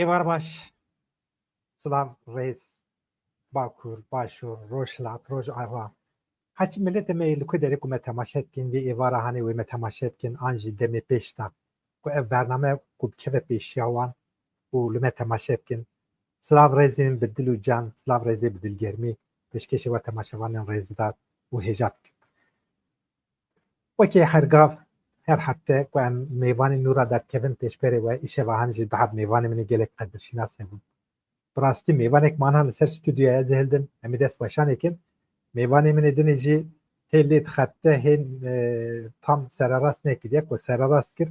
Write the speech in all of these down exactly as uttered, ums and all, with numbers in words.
Êvar baş. Silav, rêz, Bakur, Başûr, Rojhilat, Rojava. Heçî miletê me yê li ku derê ku me temaşe dikin, vê êvara hanê wê me temaşe dikin, an jî demê pêş de ku ev bername ku bikeve pêşiya wan û li me temaşe bikin. Silav rêzên bi dil û can, silav rêzê bi dilgermî pêşkêşê we temaşevanên rêzdar û hêja dikim. Wekî her gav, her hefte ku em mêvanên nû re derdikevin pêşberê we, îşeva hanê jî dihab mêvanê min ê gelek qedirşînas hebûn. Bi rastî mêvanek mana li ser stûdyoya ez ê hildim, em ê dest weşanê kin. Mêvanê min ê dinê jî hê lê dixebite, hê, e, tam sererast nekiriye, ku sererast kir,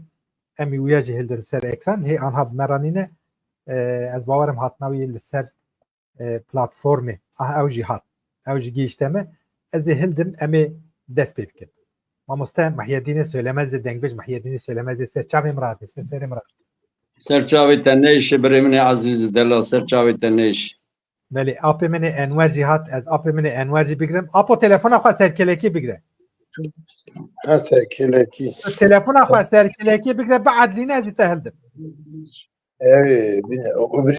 em ê wiya jî hildin ser ekran, hê anha bi me re nîne. E, ez bawerim hatina wî li ser, e, platformê. Ah, ew jî hat. Ew jî gihîşte me. Ez ê hildim, em ê dest pê bikin. Mamoste Mehyedînê Söylemezê, dengbêj Mehyedînê Söylemezê ser çavê min re hatî, ser serê min re hatî. Ser çavê te neyşe birê min ê ezîz û delal, ser çavê te neyşe. Belê, apê min ê Enwer jî hat, ez apê min ê Enwer jî bigirim. Apo, telefona xwe serkelekî bigire. Ha, serkelekî. Telefona xwe serkelekî bigire, biedlîne ez jî te hildim. Ey, bine, o, o bir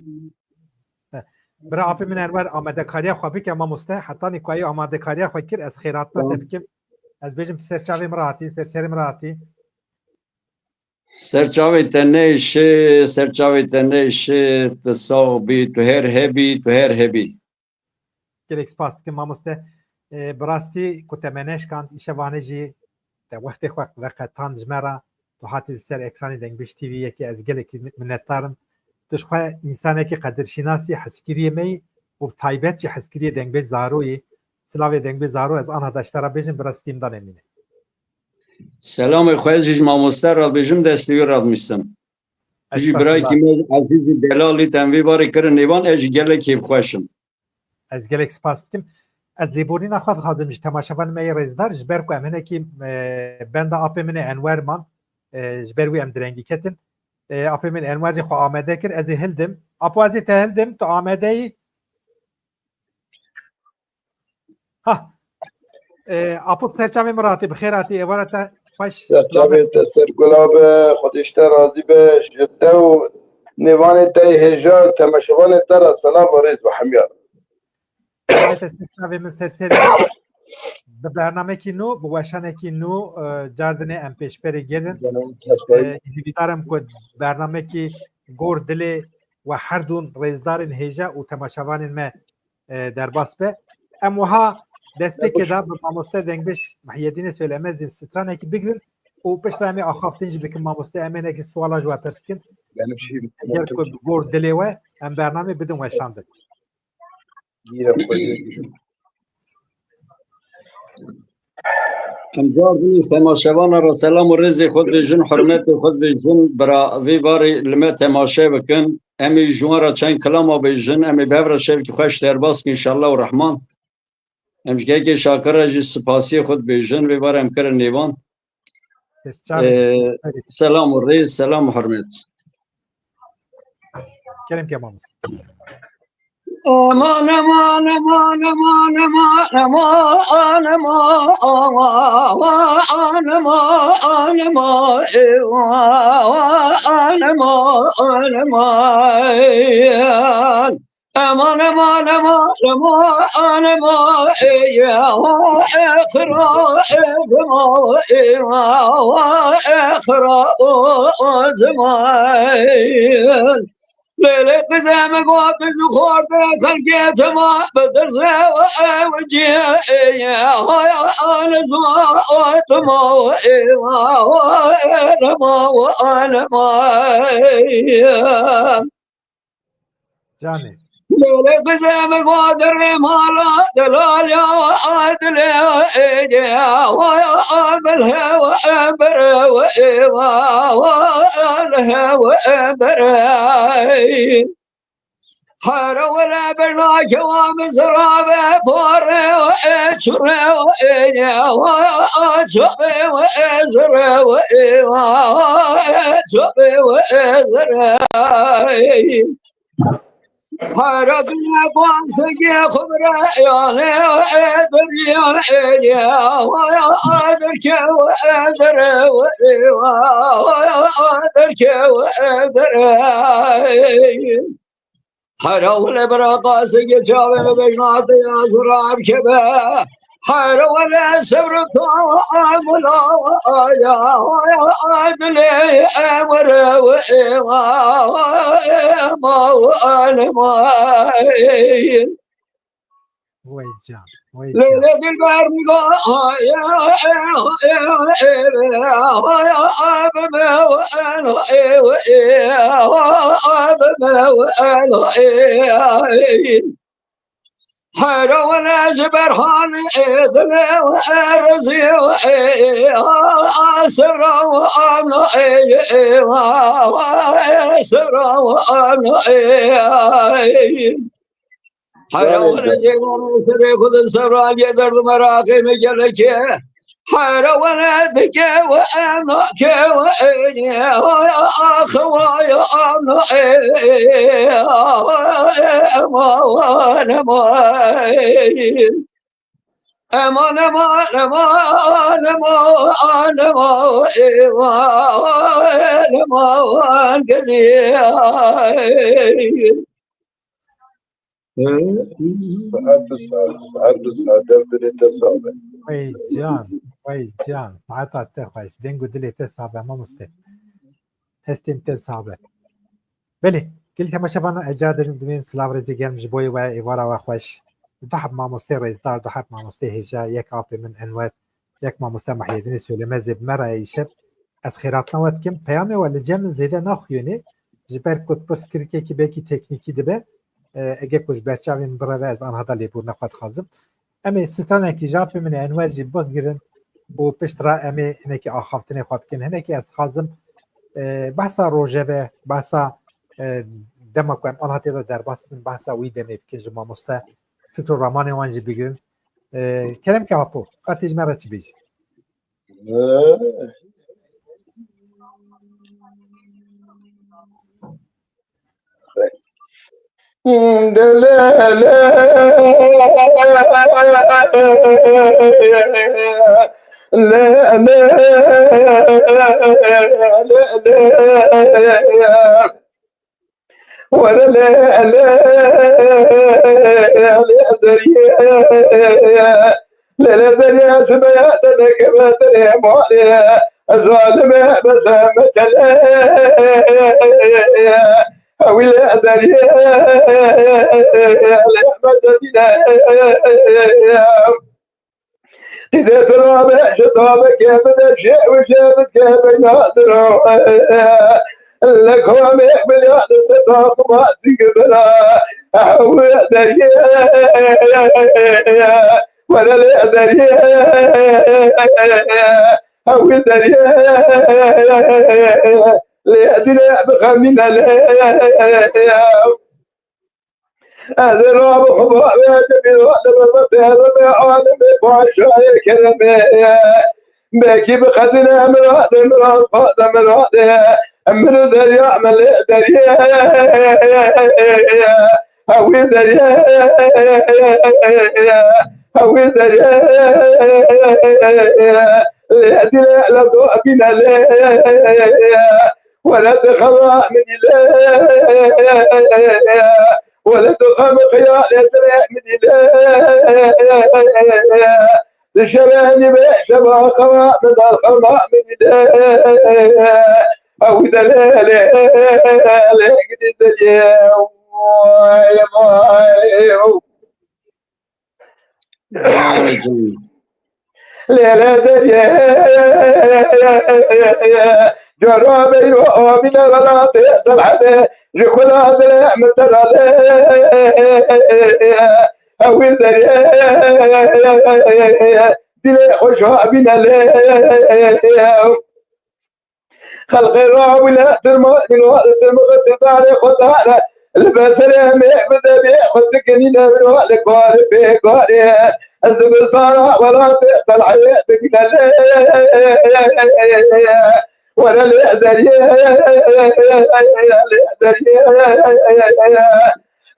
He. Bira apê min Enwer amadekariya xwe bike mamoste, hetanî ku ew amadekariya xwe kir, ez xêratina te Tamam. bikim. Ez bêjim tu ser çavê min re hatî, ser serê min re hatî. Ser çavê te neyşe, ser çavê te neyşe, tu sax bî, tu her hebî, tu her hebî. Gelek spas dikim mamoste. E, bi rastî ku te me neşkand, îşevanê jî te wextê xwe veqetand ji me re, tu hatî li ser ekranê Dengbêj T V yekê, ez gelekî minnetdar im. Tu ji xwe însanekî qedirşînasî hezkiriyê me yî û bi taybet jî hezkiriyê Dengbêj Zaro yî. Silavê Dengbêj Zaro ez anha daştera bêjim, bi rastî îmdanê mîne. Selamê xwe ez jî ji mamoste re dibêjim, destê wî re dimîsim. Tu jî Estağfurullah. Birayekî me ezîzî delalî te em vê barê kirin nêvan, ez jî gelek kêfxweş im. Ez gelek spas dikim. Ez lêborîna xwe dixwazim ji temaşevanê me yê rêzdar, ji ber ku em hinekî, e, benda apê min ê Enwer man, e, ji ber wî em direngî ketin. E, apê min Enwer jî xwe amade kir, ez ê hildim. Apo, ez ê te hildim, tu amade yî? Ha. E, Apo, ser çavê min re hatî, bi xêr hatî, êvara te xweş, Ser silamet. Çavê te ser gula be, Xwedê ji te razî be, ji te û nêvanê te yê hêja, temaşevanê te re selam û rêz bi hemiya. Êvara te ser çavê min, ser serê min. Bi bernamekî nû, bi weşanekî nû, e, cardinê em pêşberê gelin. E, hîvîdar im ku bernamekî gor dilê we herdûn rêzdarên hêja û temaşevanên me e, derbas be. Em wiha destpêkê de bi mamoste dengbêj Mehyedînê Söylemezê stranekî bigirin û piştre em ê axaftin jî bikin mamoste, em ê hinekî suala ji we pirs kin. Eger ku bi gor dilê we em bernamê bidin weşandin. Em cardinê temaşevana re selam û rêzê xwe dibêjin, hurmetê xwe dibêjin, bira vê barê li me temaşe bikin. Em ê ji wan re çend kilama bêjin, em ê bi hev re şevekî xweş derbas kin, înşallah û rehman. Em ji gelkê Şakir re jî spasiyê xwe dibêjin, vê barê em kirin nêvan. Ee, selam û rêz, selam û hurmet. Kerem ke mamoste. Aman, aman, aman, aman, aman, aman, aman, aman, aman, aman, aman, aman, aman, aman, aman, aman, aman, aman, ey, ey, xira, ey, zima, ey, ey, xira, o, o, ziman. Lêlê qizê min got, ji xortê xelkê tima, bi dirzê û ewciyê, ey, ey, ey, zima, o, timo, ey, ey, rima, o, rima, ey. Canê. Lêlê qizê min va derê mala delal ya, a dilê êgê, wa bilhe wa embere wa êva, wa bilhe wa embere. Here were berna kewa mizra ve pare wa ê çure wa êgê, wa çobe wa ê zere wa êva, wa çobe wa ê zere. Hera dinya komşuya xumre yane derya eya derke derke derke Hera wile bira qasike çavê me bejnate ya zurab kebe. Hera wile sebr to amula ya dilê emre ve ema ema. Vay can, vay can. Leyla dilber niga Hera wele ji berhan dile rizî sevra amna sevra amna Hera wele cêwanê serê xwe din sevra aliyê derd û meraqê me gelekê. Hera wele dike we em nake we ênê. Axewaya em na ê. Eman, eman. Eman, eman, eman, eman, eman, eman, eman, gelî. Saet du saet, saet du saet, dev dilê te sax be. Wey can, wey can, saeta te xweş, deng û dilê te sax be mamoste. Hestên te sax be. Belê, gelî temaşevanan ez cara dikim dimêm silav rêzê germ ji bo we êvara we xweş. Du heb mamostê rêzdar, du heb mamostê hêja, yek apê min Enwer, yek mamoste Mehyedînê Solemezê bi me re ye îşev. Ez xêratina we dikim. Peyamê we li cem min zêde naxuyênê. Ji ber ku pirs kirikekî belkî teknîkî dibe. E, ege ku ji ber çavên min bireve ez anha da lêbûrina xwe dixwazim. Em ê stranekî ji apê min ê Enwer jî bigirin û pişt re em ê hinekî axaftinê xwe bikin. Hinekî ez dixwazim, e, behsa rojeve, behsa, e, dema ku em anha tê de derbas dibin, behsa wî demê bikin ji mamoste fikr û ramanê wan jî bigirin. E, kerem ke apo, ka tê ji me re çi bêjî? Were lê, lê, lê deriyê. Lê, lê deriyê, sibeya te nekeve derê malê. Zalime, bezeme çele. Ewî lê deriyê. Lê, me deriyê. Dide dirabe, ji tabekê bide, şê û şê bike beyna dirabe. Li komê bilya di seta xuma zîngir bira, ew deriyê, were lê deriyê, ew deriyê, lê dilê bixemîne lê. Ez ê rabixwe bavê dibî, rabixwe pêrime alimê paşayê keremê. Belkî bi xezîne miradê mirat, xwade miradê. Min û derya me lê deriyê. Ewî deriyê. Ewî deriyê. Lê dilê le do bîne lê. Were dixewa min î lê. Were dixem xeyalê dilê min î lê. Di şevê nîvê şeva xewa min dal xema min î lê. Ew de lê lê lê gidî deriyê. Vay vay. Lêle deriyê, cora beyro abîne velatê Selhedê, ji xweda dilê min te re lê. Ewî deriyê, dilê xweş abîne lê. Xelqê rawile tirma, tirma, tirma, tirdarê xwe dane. Li beserê em ê bide bê xwe sikinîne biro li karê pê karê. Zivistana welatê Selheyê digine lê. Were lê deriyê, lê deriyê.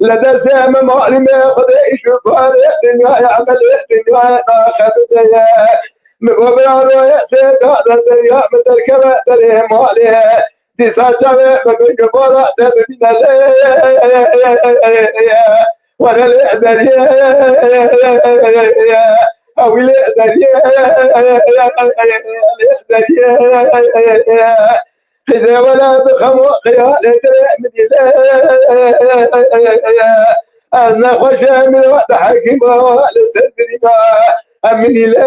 Li destê min malî me Xwedê îş û karê dinyaya, emelê dinyaya naxebite ye. Min got bira royê sêda de derya min derkeve derê malê. Dîsa çavê min bi givara te bibîne lê. Were lê deriyê. Ewî lê deriyê. Lê deriyê. Qîzê wele bi xem û xeyalê dilê min î lê. Ez nexweşe min dihekîma li ser birîna em min î lê.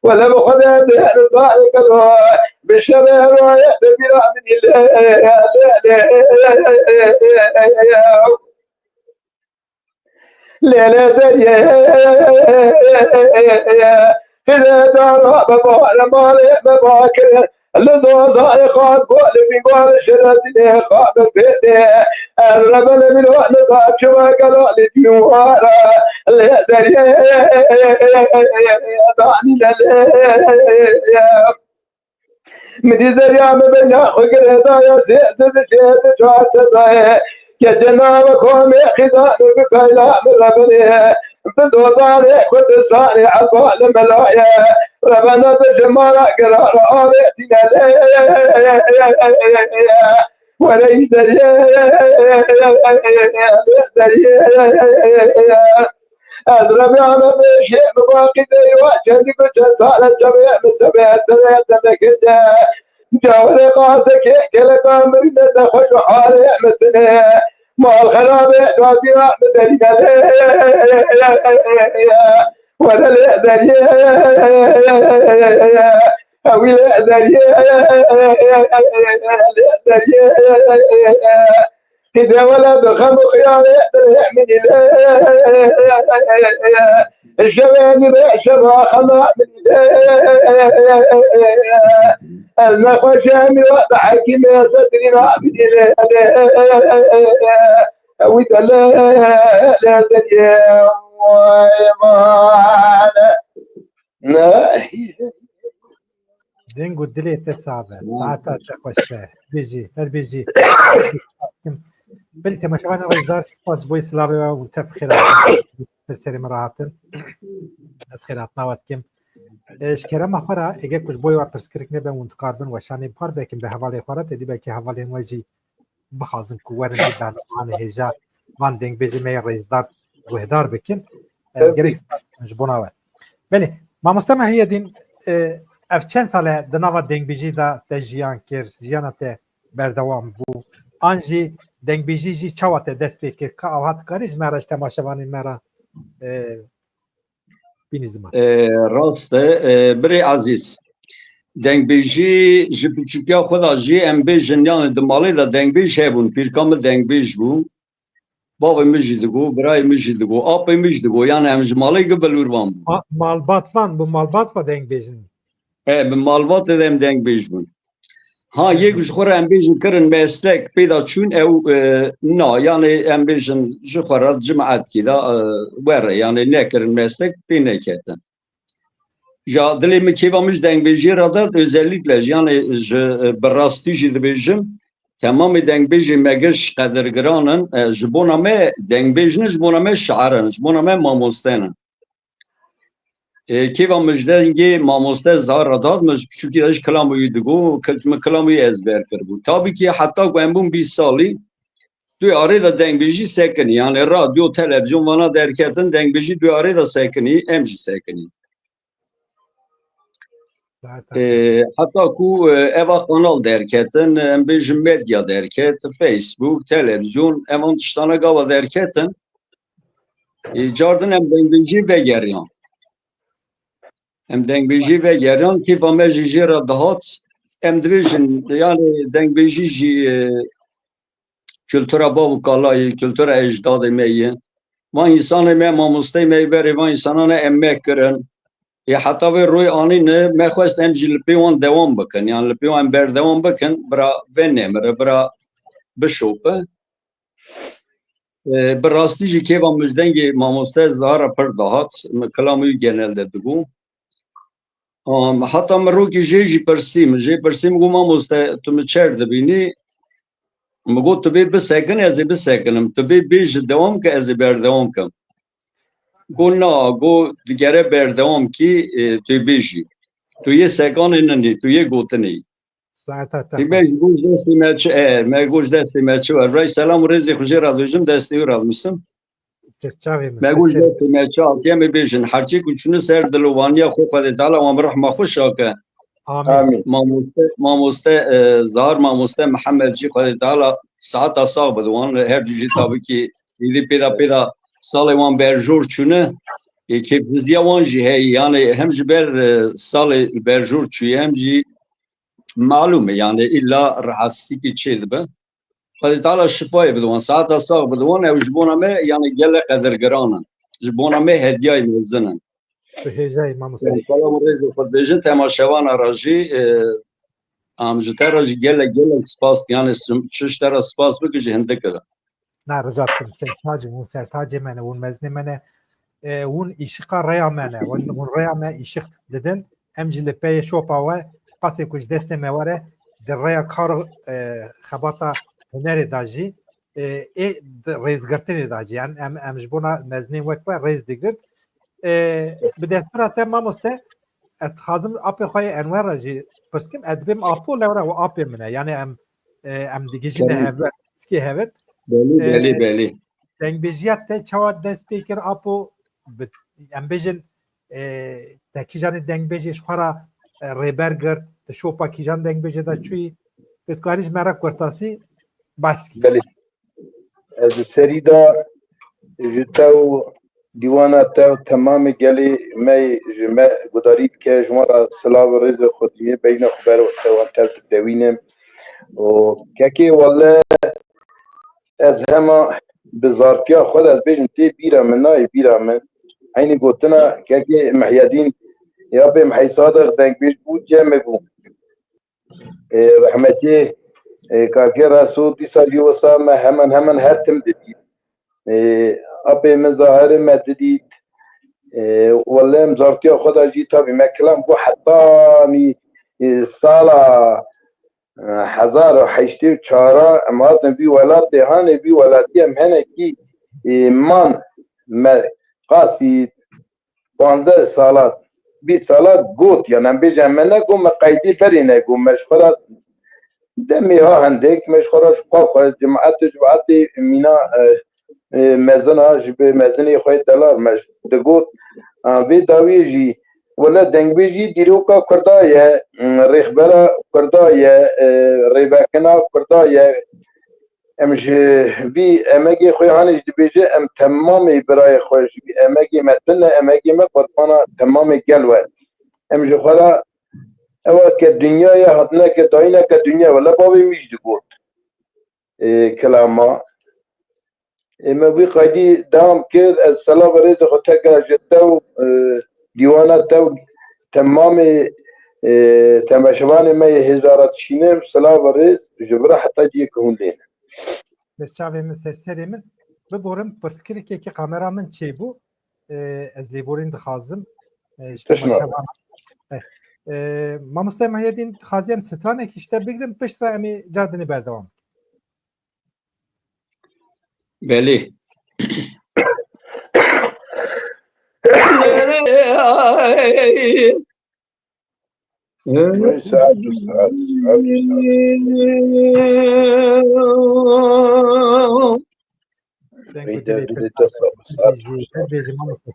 Wele bi Xwedê dê li zarê gelo bi şevê royê bi bîra min î lê. Lê lê. Lê lê deriyê. Hêle dara bi bare malê me bakir. Li dozayê xan gol bi gol şeredinê xan bi pêdê. Ez rebelê min o nida çiwa gelo li dîwara. Lê deriyê. Danî lê lê. Min dî zerya min beyna xwe girêdaye, zê di di zê di çar tedayê. Keçe nava komê xîda min bi kayla min rebelê. Bi zodanê Kurdistanê eba li melaye. Rebena di ji mara girara avê tîne lê. Were î deriyê, deriyê. Ez rebiyame bêjê min baqî de yo çendî ku çend sal e çavê min tevê tevê tevê kete. Cawrê qasekê keleka mirîne de xweş û halê min tine. Mal xerabê gazîna min derîne lê. Were lê deriyê. Ewî lê deriyê. Lê deriyê. Qîzê wele bi xem û xiyalê dilê min î lê. Şevê nîvê şeva xema min î lê. Ez nexweşe min wa bi hekîmê sedrîna min î lê. Ewî de lê, lê deriyê. Way man. Ne. Deng û dilê te sax be. Saeta te xweş be. Bêjî, her bêjî. Belê temaşevanên rêzdar, spas ji bo silavê we û te bi xêr hatin. Pirsiyarê min re hatin. Ez xêr hatina we dikim. E, ji kerema xwe re, êgê ku ji bo we pirskirik nebe, hûn dikarbin weşanê bixwar, belkî bi hevalê xwe re, tedî belkî hevalên we jî bixwazin ku werin vî bernameyanê hêja van dengbêjê me yê rêzdar guhdar bikin. Ez Tabii. Gelek spas dikim ji bona we. Belê, mamoste Mehiyedîn, e, ev çend sal e di nava dengbêjî de te jiyan kir, jiyana te berdewam bû? An jî dengbêjî jî çawa te dest pê kir? Ka ava dikarî ji me re, ji temaşevanên me re, e, bînî ziman. E, rast e, e, birê ezîz. Dengbêjî ji piçûkiya xwe de jî em bêjin, yanî di malê de dengbêj hebûn. Pîrka min dengbêj bû. Bavê min jî digot, birayê min jî digot, apê min jî digot. Yanî em ji malê gi bilûrvan bûn. Ma-, malbat van, bû malbat va dengbêjin. E, bi malbatê de em dengbêj bûn. Ha, yek ji xwe re em bêjin kirin meslek pê de çûn, ew, e, na, yanî em bêjin ji xwe re cimetkî de, e, were, yanî nekirin meslek pê neketin. Ja dilê min kêfa min ji dengbêjiyê re dihat, özellikle jî, yanî ji, e, bi rastî jî dibêjim, temamê dengbêjê me giş qedirgiran in, e, ji bona me dengbêj ne, ji bona me şair in, ji bona me mamoste ne. E, kêfa min ji dengê mamoste Zahar re dihat, min ji piçûkî de ji kilamê wî digot, kil-, min kilamê wî ezber kiribû. Tabî kî heta ku em bûn bîst salî, duyarê de dengbêjî sekinî. Yanî radyo, televîzyon vana derketin, dengbêjî duyarê de sekinî, em jî sekinî. Zaten. E, heta ku, e, eva kanal derketin, em bêjin medya derket, Facebook, televîzyon, evan tiştana gava derketin. E, cardin em dengbêjî vegeriyan. Em dengbêjî vegeriyan, kêfa me jî jê re dihat. Em dibêjin, yanî dengbêjî jî, e, kultura bav û kalayê, kultura ecdadê me ye. Van însanê me, mamosteyê me yê berê van însanan e em me kirin. Ê heta vê royê anîne me xwest em jî li pê wan dewam bikin. Yan li pê wan berdewam bikin, bira venemire, bira bişope. E, bi rastî jî kêfa min ji dengê mamoste Zahara pir dihat, min kilamê wî genelde digot. Am, heta min rokê jê jî pirsî, min jê pirsî, min got, "Mamoste, tu min çer dibînî?" Min got, tu bê bisekin, ez ê bisekinim. Tu bê bêje dewam ke, ez ê berdewam kim. Got, na, got, digere berdewam kî, e, tu bêjî. Tu yê sekanê ninî, tu yê gotinê yî. Saeta te Hî xweş. Me ji bo ji destê me çi, e, me got ji destê me çi wer. Rey selam û rêzê xwe jê re dibêjim, destê wî re dimisim. Serçavê min. Me got ji destê me çi hatiye, me bêjin. Herçê ku çûne ser dilovaniya xwe, Xwedê Teala wan bi rehma xwe şake. Amîn. Amîn. Mamoste, mamoste, e, Zahar, mamoste Mihemed jî Xwedê Teala saeta sax bide wan. Her du jî tabii ki êdî pêda pêda salê wan berjor çûne. E, kêfdiziya wan jî heye. Yani hem ji ber, e, salê berjor çûye hem jî malûm e. Yani îlla rahatsizlikê çê dibe. Xwedê Teala şifayê bide wan, saeta sax bide wan, ew ji bona me, yani gelek qedirgiran in. Ji bona me hediyayê mezin in. Tu hêjayî, mamoste. Yani selam û rêzê xwe dibêjin, temaşevana re jî, e, em ji te re jî gelek, gelek spas, yani sim-, çi ji te re spas bike jî hindik e. Na, rica dikim, sertacê, hûn sertacê me ne, hûn mezinê me ne. E, hûn îşiqa rêya me ne, hûn, hûn rêya me îşiq didin. Em jî li peyê şopa we, qasê ku ji destê me were, di rêya kar, e, xebata hunerê de jî, e, ê di rêzgirtinê de jî. Em, em, em ji bona mezinên wek we rêz digrin. E, bi destûra te mamoste, ez dixwazim apê xwe yê Enwer re jî pirs kim. Ez dibêm apo, lewra û apê min e. Yani em, e, em digihîjine Belê. Hev, piskê hev in. Belê, E, belê, belê. Dengbêjiya te çawa dest pê kir apo? Bi, em bêjin, e, te kîjanê dengbêjê ji xwe re, e, rêber girt, di şopa kîjan dengbêjê de çûyî? Tu dikarî ji me re kurtasî baş kî. Belê. Ez di serî de ji te û dîwana te û temamê gelê me yê ji me gudarî dike, ji wan re silav û rêzê xwe dînê, beyna xwe ber te wan tev didewînim. Û kekê wele ez hema bi zartiya xwe de ez bêjim tê bîra min, nayê bîra min. Eynî gotina kekê Mihyedîn, ya pê Mihey Sadiq dengbêj bû, cem me bû. E, rehmetî, e, Kakê Resul dîsa jî wisa me hemen hemen her tim didît. E, apê min Zahirê me didît. E, wele em zartiya xwe de jî tabî me kilam bû hetanî, e, sala, e, hezar û heştê û çar em hatin vî welatê, hanê vî welatî em henekî, e, man me qasî panzdeh salat, bîst salat got, yani em bêjin me negot, me qeydî berê negot, me ji xwe re demê ha hindik, me ji xwe re ji xwe xwe, cemaetê, cemaetê mîna, e, e, mezin ha, ji bi mezinê xwe delal me ji digot, a, vê dawiyê jî, wele dengbêjî dîroka Kurda ye, m, rêxbera Kurda ye, e, rêvekina Kurda ye, Em ji vî emegê xwe hanê jî dibêje, em temamê birayê xwe ji vî emegê me tune, emegê me qurbana temamê gel we. Em ji xwe re ewa ke dinya ye, hatine ke dayîne ke dinya wele bavê min jî digot. Ê, kilama. Ê, me wî qaydî dewam kir, ez selav û rêzê xwe teke ji te û, e, dîwana te û temamê, e, temaşevanê me yê hêja re dişînim, selav û rêz ji vir re heta cihê ku hûn lê ne. Serçavê min, serserê min, biborim, pirsgirêkekî kamera min çêbû. E, ez lêborîn dixwazim. E, ji Tişt temaşevan. E, e, Mamoste Mehedîn, dixwazî em stranekî ji te bigrin, piştre em ê car dinê berdewam. Belê. Saet û saet, saet û saet. Deng û dilê te sax be, saet û saet. Her bêjî, mamoste.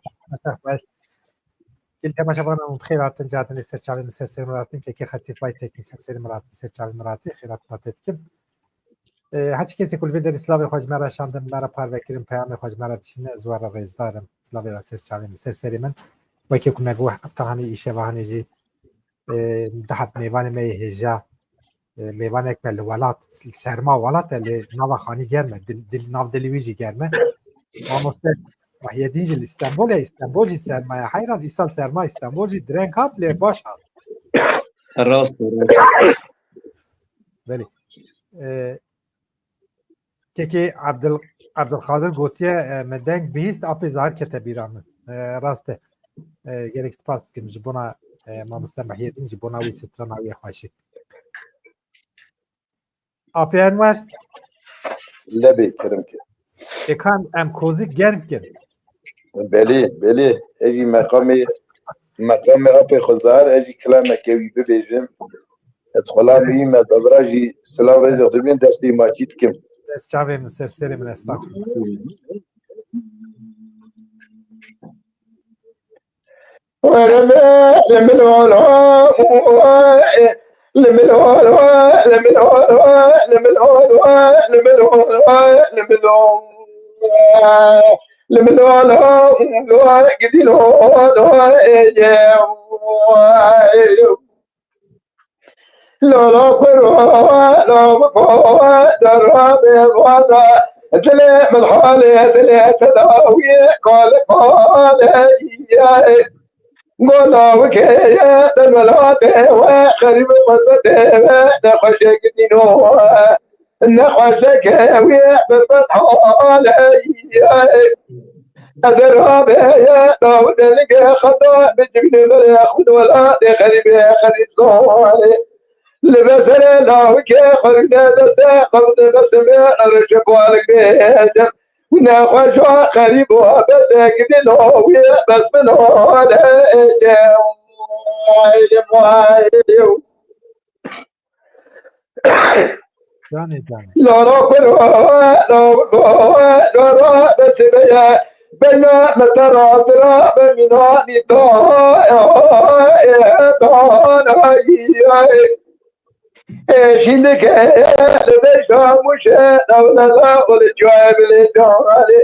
Gelî temaşevanan hûn bi xêr hatin, cardinê ser çavê min, ser serê min hatin, kekê Xetîf Baytekî ser serê min hatin, ser çavê min hatin, xêr hatin te dikim. E, her çi kesê ku li vê derê silavê xwe ji me re şandin, me re parve kirin, peyamê xwe ji me re dişîne, ez wan re rêzdar im. Silavê we ser çavê min, ser serê min. Wekî ku me got, hefta hanê, îşeva hanê jî, e, du heb mêvanê me yê hêja, e, mêvanek me li welat, li serma welat e, li nava xanî germ e, dil, dil, nav dilê wî jî germ e. Mamoste Mehyedîn jî li Stenbolê, Stenbol jî serma ye. Heyran, îsal serma Stenbol jî direng hat, lê baş hat. Rast e, rast. Belê. E, Kekê Abdul-, Abdulkadir gotiye, e, me deng bihîst, apê Zahir kete bîra min. E, rast e. E, gelek spas dikim ji bona, e, mamoste Mehyedîn, ji bona wî strana wî xweşî. Apê Enwer. Lebê kirim ke. Êkan em kozî germ kin. Belê, belê. Ez jî meqamê, meqamê apê xwe zar, ez jî kilameke wî bibêjim. Ez xulamê wî me, devra jî silav rêzê xwe dibîn, destê maçî dikim. Ser çavê min, ser serê min, estağfurullah. Lola kuro, lola kuro, dara bêvaza, dilê min halê, dilê te dawiyê, kale kale ye. Gola wikeye, delwela dewe, xerîb xwezde dewe, nexweşek dîno, nexweşek wî birbet haleye. Ezerabeye, daw delge xata, bicibine bere xudwela, de xerîbe xerîb zore. Li besere lawike xerîbe deste, xerîbe destime, erişe balik bêje. Nexweşa xerîbo, bese gidin o wî, bes min o de ece. Vay, vay. Canê canê. Lora kuro, lora kuro, lora besibeye. Beyna metera zira be minani da, e, da, ay, ay. E, şimdi ke, le beşa muşe, davlala, ole cüebile dare.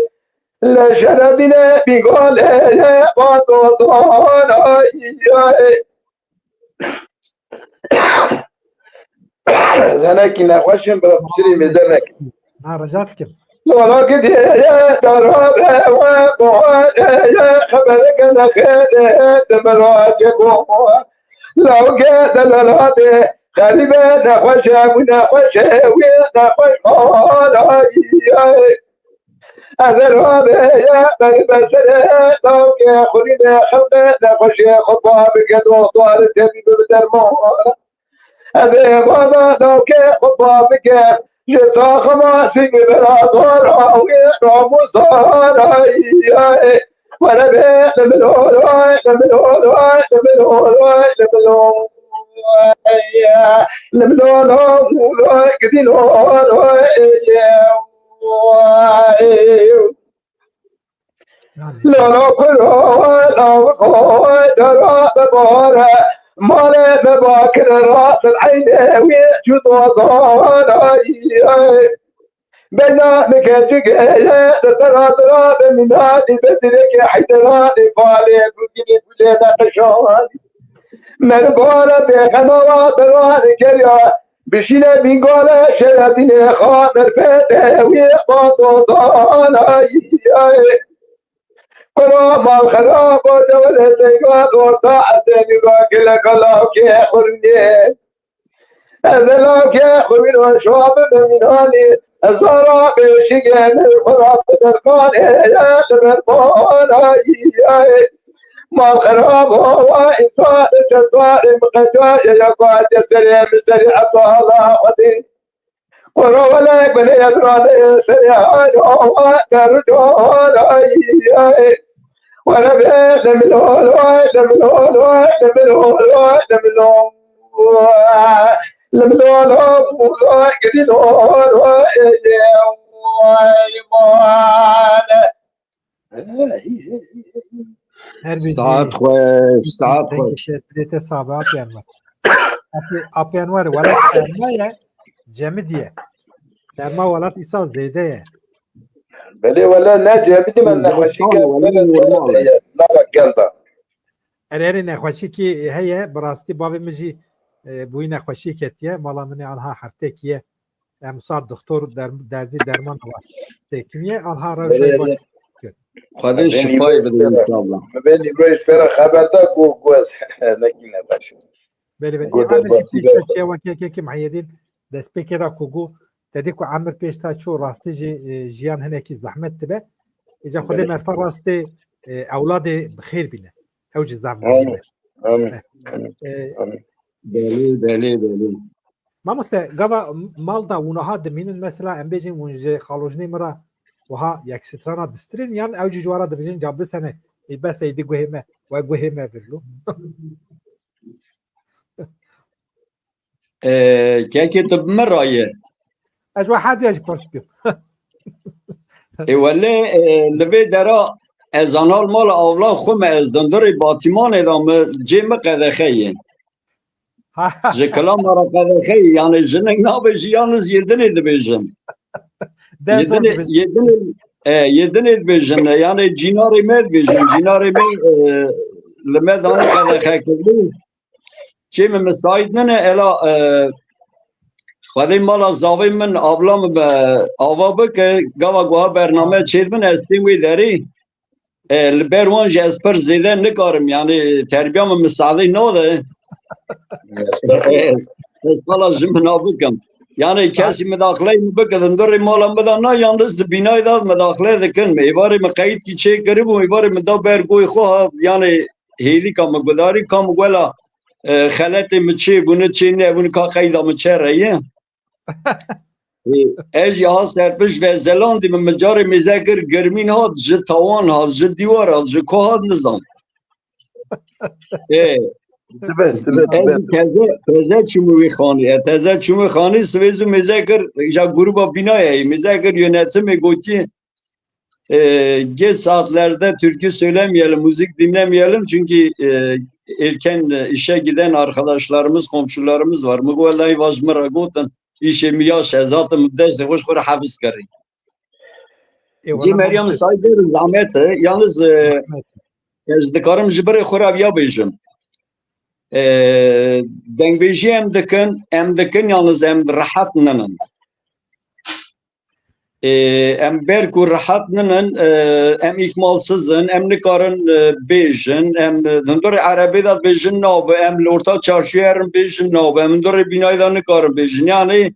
Le şerebine bigale, bando dana, ay, ay. Zenekî nexweş in, bi qusirî mêze nekin. Na, rica dikim. Lola gidiye dara ve we boğaze, xebereke nexêre, demira cebo. Lawke delala de, xerîbe nexweşe, wî nexweşe, wî nexweş halay. Ezer abeye, ber besere, dawke xurîne, xelqe nexweşe, xutba bike, doxtor, tebîb bi derman. Eve vada dawke xutba bike, ji taxima sîngi bera zor, awî ramû zor, ay, ay. Were be, lemilo, ay, lemilo, ay, lemilo, ay, lemilo. Ay, lemilo, lo, lo, gidilo, ay, ay. Lala kuro, lala kuro, dara bibare. Malê me bakir rasil eyne wî çû dozan, ay, ay. Beyna me kecik eye, de dara dara be minadi be direke heyderani balê bugini gulê de qişan. Mergora be xenawa dara de geriya. Bişîne bîngale şeredînê xatir pê de wî bazo dan, ay, ay. Kuro mal xerab o, dewle zeyran orta, ez ê nîva gile galav ke xurmî. Ez ê lav ke xurmî ro şuab be mînanî. Ez zara beşîge me xurab derkanê, ya li ber ban, ay, ay. Mal xerab o, wa însan, cezarê miqeca, ya, ya, ya, ya, serê, mi serê, etala, xwedê. Kuro wele gulê edrane serê, ay, ay, ay, ay, ay. Were be, lemilo, ay, lemilo, ay, lemilo, ay, lemilo. Lemilo, ay, gidilo, ay, ay, ay. Her bir Saat xweş, saat xweş. Te sabe apyan var. Apyan var, welat serma ye, cemi diye. Serma welat îsal zêde ye. Belê wele ne cemi diye, me nexweşî ke, Wele normal e. Nava gelda. Erê, erê, nexweşîkî heye, bi rastî bavê min jî, e, bûyî nexweşî ketiye, mala min ê anha heftekî ye. Em saet doktor der-, derzî derman var. Sekiniye, anha rewşa baş. Xwedê şifayê bide înşallah. Me bê nîvro ji pêra xeber da, ku, ku ez nekî nexweş. Belê, belê. Goda Ê, em jî basî pêş be. de çêwa kekekî Muhyiddin destpêkê de ku got, te dî ku emir pêş ta çû, rastî jî, e, jiyan hinekî zehmet dibe. Îca Xwedê Belê. merfa rastê, e, ewladê bi xêr bîne. Ew jî zaf Amin. muhîm e. Amin. E, Amin. Belê, belê, belê. Mamoste, gava mal da winaha dimînin, mesela em bêjin win ji xalojinê min re wiha yek strana distirên, yan ew jî ji we re dibêjin ca bisene, ê bes ê di guhê me, we guhê me bir lo. E, kekê tu bi min re ye. Ez we hediye jî pirs dikim. Ê wele, e, li vê dera ez anal mala avlan xwe me, ez dindirê Batîmanê de me cê min qedexe ye. Ji kilama re qedexe ye, yani jinik nabêjî, yalnız yê dinê dibêjin. Yê dinê, yê dinê, e, yê dinê dibêjin, yani cînarê me dibêjin, cînarê me, e, li me dane qedexe kirdî. Çê min misait nine, ela, e, Xwedê mala zavê min, abla min be ava bike, gava guha bername çêdibin, ez têm wê derê. E, li ber wan jî ez pir zêde nikarim, yani terbiya min misadê nade. E, ez qala ji min bikim. Yani kesî midaxileyê min bike, dindirê mala min de na, yalnız di bînayê de midaxile dikin. Êvarê min qeydkî çê kiribû, êvarê min da ber goyê xwe hat, yani hêdîka min gudarî ka min wela, e, xeletê min çê bûne, çê nebûne, ka qeyda min çere ye. E, ez jî ha serpiş ve zelandî min, min carê mêze kir, girmîn hat, ji tawan hat, ji dîwar hat, ji ku hat nizam. E, Dibe, dibe, ez dibe. jî teze, teze çûme wî xanî. E, teze çûme xanî, sivêz û mêze kir, ja gruba bînayê, mêze kir yönetimê gotiye, e, geç saatlerde türkü söylemeyelim, müzik dinlemeyelim çünkü, e, erken, e, işe giden arkadaşlarımız, komşularımız var. Min got, wellahî vaj min re gotin, îşê min ya şezat, min destê xwe ji xwe re hefiz kirin. Cî Meryem Saîd zahmet e, yalnız, e, ez dikarim ji birê xwe re viya bêjim. E, dengbêjî em dikin, em dikin, yalnız em rehet ninin. E, em ber ku rehet ninin, e, em îkmalsiz in, em nikarin, e, bêjin, em, e, hundirê erebê de dibêjin nabe, em li orta çarşûyê herin bêjin nabe, em hundirê bînayê de nikarin bêjin. Yani,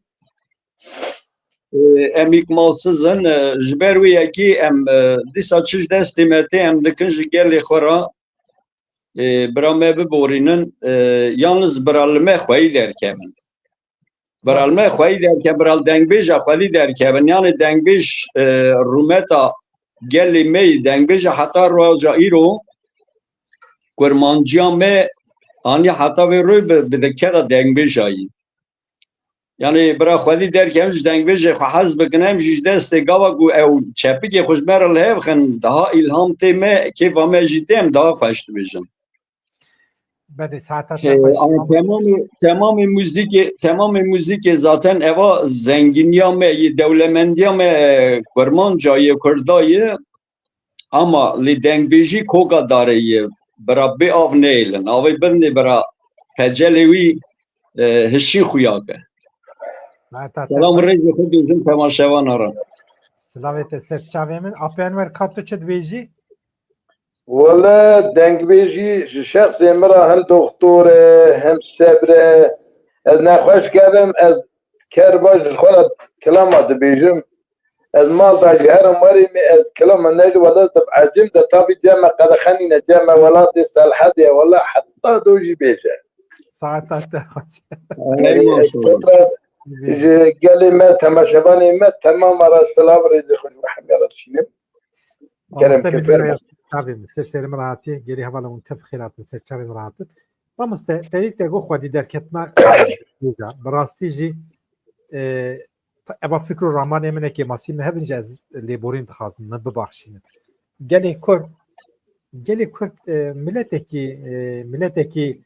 e, em îkmalsiz in, e, ji ber wê yekê em, e, dîsa çi ji destê me tê, em dikin ji gelê xwe re, e, bira me biborînin, e, yalnız bira li me xweyî derkevin. Bira li me xweyî derkevin, bira li dengbêja xwedî derkevin. Yani dengbêj, e, rûmeta gelê me yî, dengbêja heta roja îro kurmanciya me anî heta vê royê bi, bi dikeda dengbêja yî. Yani bira xwedî derkevin, ji dengbêjê xwe hez bikin, em jî ji destê gava ku ew çepikê xwe ji me re li hev xin, daha îlham tê me, kêfa me jî tê, em daha xweş dibêjin. Belê, saeta te Ee, xweş. ama temamê, temamê muzîkê, temamê muzîkê zaten eva zenginiya me, yê dewlemendiya me, e, kurmanca yê, kurda yê, ama lê dengbêjî koka darê yê, bira bê av neyêlin. Avê bidinê bira pecelê wî, e, hişî xuya ke. Selam û rêzê xwe dêjim temaşevana re. Silavê te ser çavê min. Apê Enwer, ka tu çi dibêjî? Wele dengbêjî ji şexsê min re hin doxtor e, hin sebr e. Ez nexweş kevim, ez ker baş ji xwe re kilama dibêjim. Ez mal da ji herim werê me, ez kilama neyli wele ez dibecim de tabî cem me qedexenîne, cem me welatê Selhedê, wele heta do jî bêje. Saeta te xweş. Ey maşallah. Ji gelê me, temaşevanê me, temama re silav rêzê xwe ji me hemiya re dişînim. Kerem Mamoste kefer. Çavê min, ser serê min rahatî, gelî hevala hûn tev xêr hatin, ser çavê min rahatin. Mamoste, te yek te got xwedî derketina, bi rastî jî, e, eva fikr û ramanê min ê kêmasî min hebin jî ez lêborîn dixwazim, min bibaxşînin. Gelê Kurd, gelê Kurd, e, miletekî, e, miletekî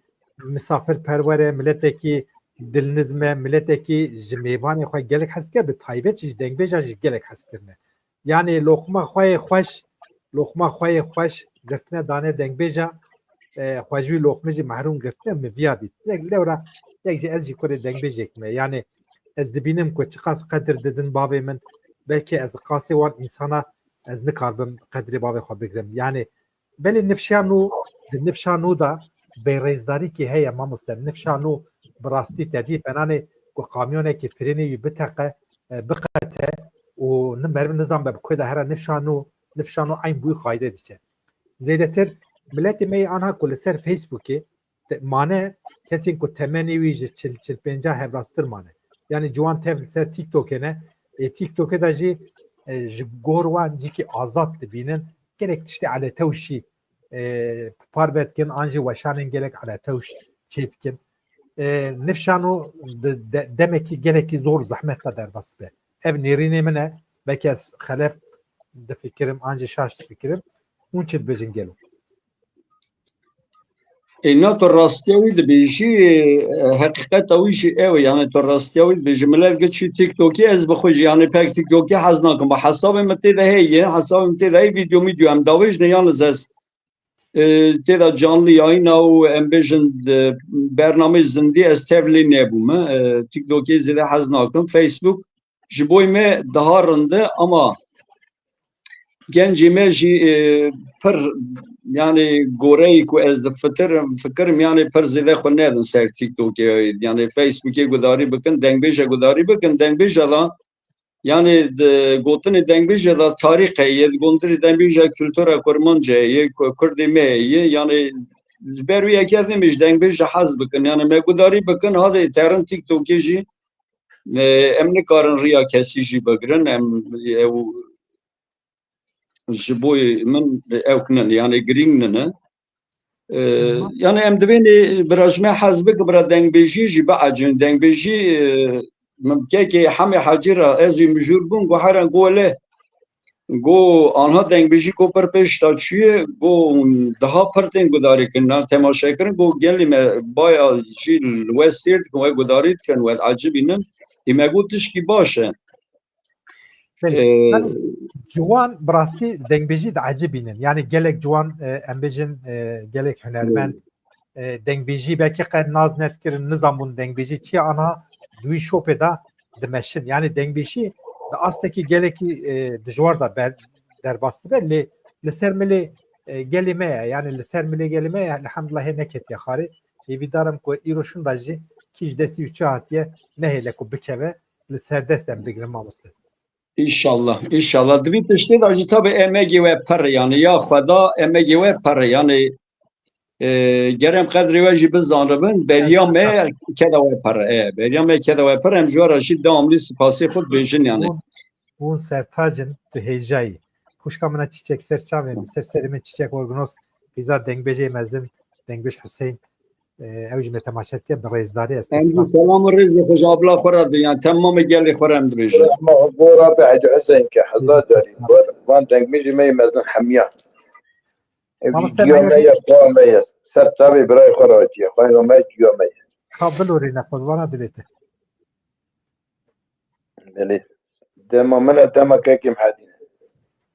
misafirperwer e, miletekî dilnizm e, miletekî ji mêvanê xwe gelek hez dike, bi taybet jî ji dengbêjan jî gelek hez kirine. Yanî loqma xwe yê xweş, loqma xwe yê xweş girtine dane dengbêja, e, xwe ji wî loqmê jî mehrûm girtine, min viya dît. Yek lewra, yek jî ez jî kurê dengbêjek me. Yanî ez dibînim ku çiqas qedir didin bavê min, belkî ez qasê wan însana ez nikarbim qedrê bavê xwe bigrim. Yanî belê nifşa nû, di nifşa nû de bêrêzdarîkî heye mamoste. Nifşa nû bi rastî te dî fenanê ku kamyonekî frênê wî biteqe, e, biqete û ni meriv nizan be bi ku de here nifşa nû, nifşa nû eyn bûyî qayde diçe. Zêdetir miletê me yê anha ku li ser Facebookê te-, mane, kesên ku temenê wî ji çil, çil pênca hevrastir mane. Yanî ciwan tev li ser TikTokê ne. Ê, TikTokê de jî, e, ji gor wan cîkî azad dibînin. Gelek tiştê eletewşî, e, parve dikin, an jî weşanên gelek eletewş çê dikin. E, nifşan û de, de, demekî gelekî zor zehmet de derbas dibe. Ev nêrînê min e. Belkî ez xelef difikirim, an jî şaş difikirim. Hûn çi dibêjin gelo? Ê, na tu rastiya wî dibêjî, e, heqîqeta wî jî ew e. Yani tu rastiya wî dibêjî. Millet giçî TikTokî ez bi xwe jî, yani pek TikTokî hez nakim. Bi hesabê min tê de heye, hesabê min tê de heye, vîdyo mîdyo em davêjine, yalnız ez, e, tê de canlı yayına û em bêjin, e, bernameyê zindî ez tev lê nebûme. E, TikTokê zêde hez nakim. Facebook ji bo me daha rind e, ama gencê me jî, e, pir, yani goreyê ku ez difikirim, fikirim, yani pir zêde xwe nedin ser TikTokê, yani Facebookê gudarî bikin, dengbêje gudarî bikin, dengbêje de, yani di gotinê dengbêje de tarîx heye, di gotinê dengbêje kultura kurmanc heye, ku-, kurdê me heye, yani ji ber wî yekê ez ê ji dengbêje hez bikin, yani me gudarî bikin, hadê terin TikTokê jî, e, em nikarin riya kesî jî bigirin, em, ew, ji bo min ew kin in, yani girîng nine. E, Hı hı. Yani em divênê bira ji me hez bikin, bira dengbêjiyê jî biecibin. Dengbêjî, e, min kekê Hemê Hecî re ez jî mijûr bûm, got, here, got, lê, got, anha dengbêjî ku pir pêş de çûye, got, daha pir tên gudarî kirin, temaşe kirin, got, gelê me baya jî li we sêr dikin, we gudarî dikin, we diecibînin. Ê me got tişkî baş e. Belê. Ee, Yanî ciwan bi rastî dengbêjî diecibînin. Yanî gelek ciwan, e, em bêjin, e, gelek hunermend, e, dengbêjî belkî qet nas nedikirin, nizanbûn dengbêjî çi ye, anha di wî şopê de dimeşin. Yanî dengbêjî di astekî gelekî, e, dijwar de ber-, derbas dibe. Lê li ser milê, e, gelê me ye. Yanî li ser milê gelê me ye. Elhamdulillah hê neketiye xarê. Hêvîdar im ku îro şûnda jî kî ji destî wî çi hatiye nehêle ku bikeve. Li ser dest em bigrin mamoste. Înşallah, înşallah. Di vî tiştê de jî tabi emegê we pir e, yani ya Xweda emegê we pir e, yani, e, ger em qedrê we jî bizanibin, beriya me keda we pir e, e, beriya me keda we pir e, em ji we re jî devamlî spasê xwe dibêjin, yani. Hûn, hûn sertac in, tu hêjayî. Xwişka min a çîçek ser çavê min, ser serê min çîçek orgnos, qîza dengbêjê mezin, dengbêj Huseyîn, e, ew jî me temaşe dike, bi rêzdarî ez Em jî selam û rêz li xwe ji abla xwe re diyan, temamê gelê xwe re em dibêjin. Ama gora be Hecî Huseyîn ke hezar carî. Van, van dengbêjê me yê mezin hemiya. Ev Mamoste, vîdyoya me ye, xwa me ye. Ser çavê birayê xwe re hatiye. Xwayê me ye, ciya me ye. Ka bilorîne, qurbana dilê te. Belê. Dema min e, dema kekê Mihedî ne.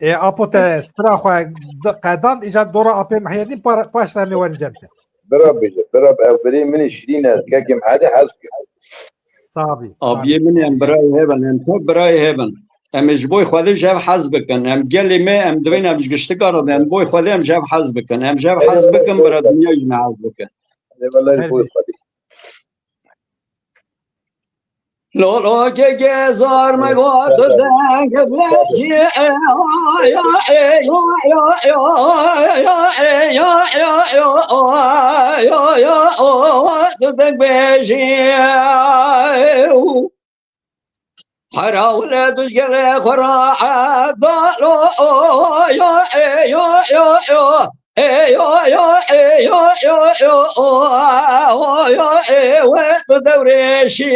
Ê, apo te spira xwe di-, qedan, îca dora apê Mihedî pa-, paş re em ê werin cem te. Bira bêje, bira bi-, ev birê min ê şirîn e, kekê Mihedî hez kir. Sabî, Abiyê sabî. Min em birayê hev in, em tev birayê hev in. Em ê ji bo Xwedê ji hev hez bikin. Em gelê me, em divên em ji giştika re, em bo Xwedê em ji hev hez bikin. Em ji hev hez bikin, bira dinya jî me hez bikin. Ê, wele ji bo Xwedê. Lolo ke gezar me got deng vecî, deng bêjî. Hera wile duzgere xwe ra edalo, yo, yo, yo, yo, yo. Ê yo yo, ê yo yo yo, o, o yo, ê we tu dewrêşî.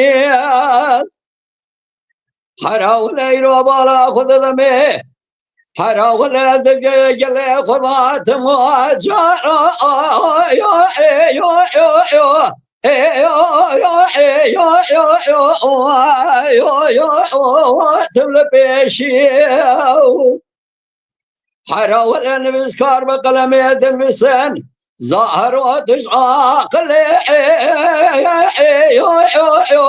Hera wile îro bala xwe didimê. Hera wile di ge-, gelê xwe vatim a cara. Yo, ê yo yo yo. Ê yo yo, ê yo yo yo, o, yo yo, o, tim li pêşî. Hera wele nivîskar bi qelemê dinivîsin. Zahero tij aqilê, ê, ê, yo, yo, yo.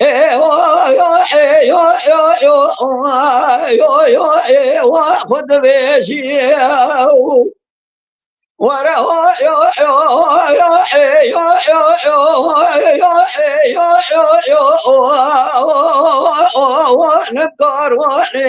Ê, yo, yo, ê, yo, yo, yo. Ê, yo, yo, ê, wa xwe dibêjî. Were, ho, yo, yo, yo, ê, yo, yo, yo, yo, ê, yo, yo, yo, yo, o, o, o, o, nimkar wanê.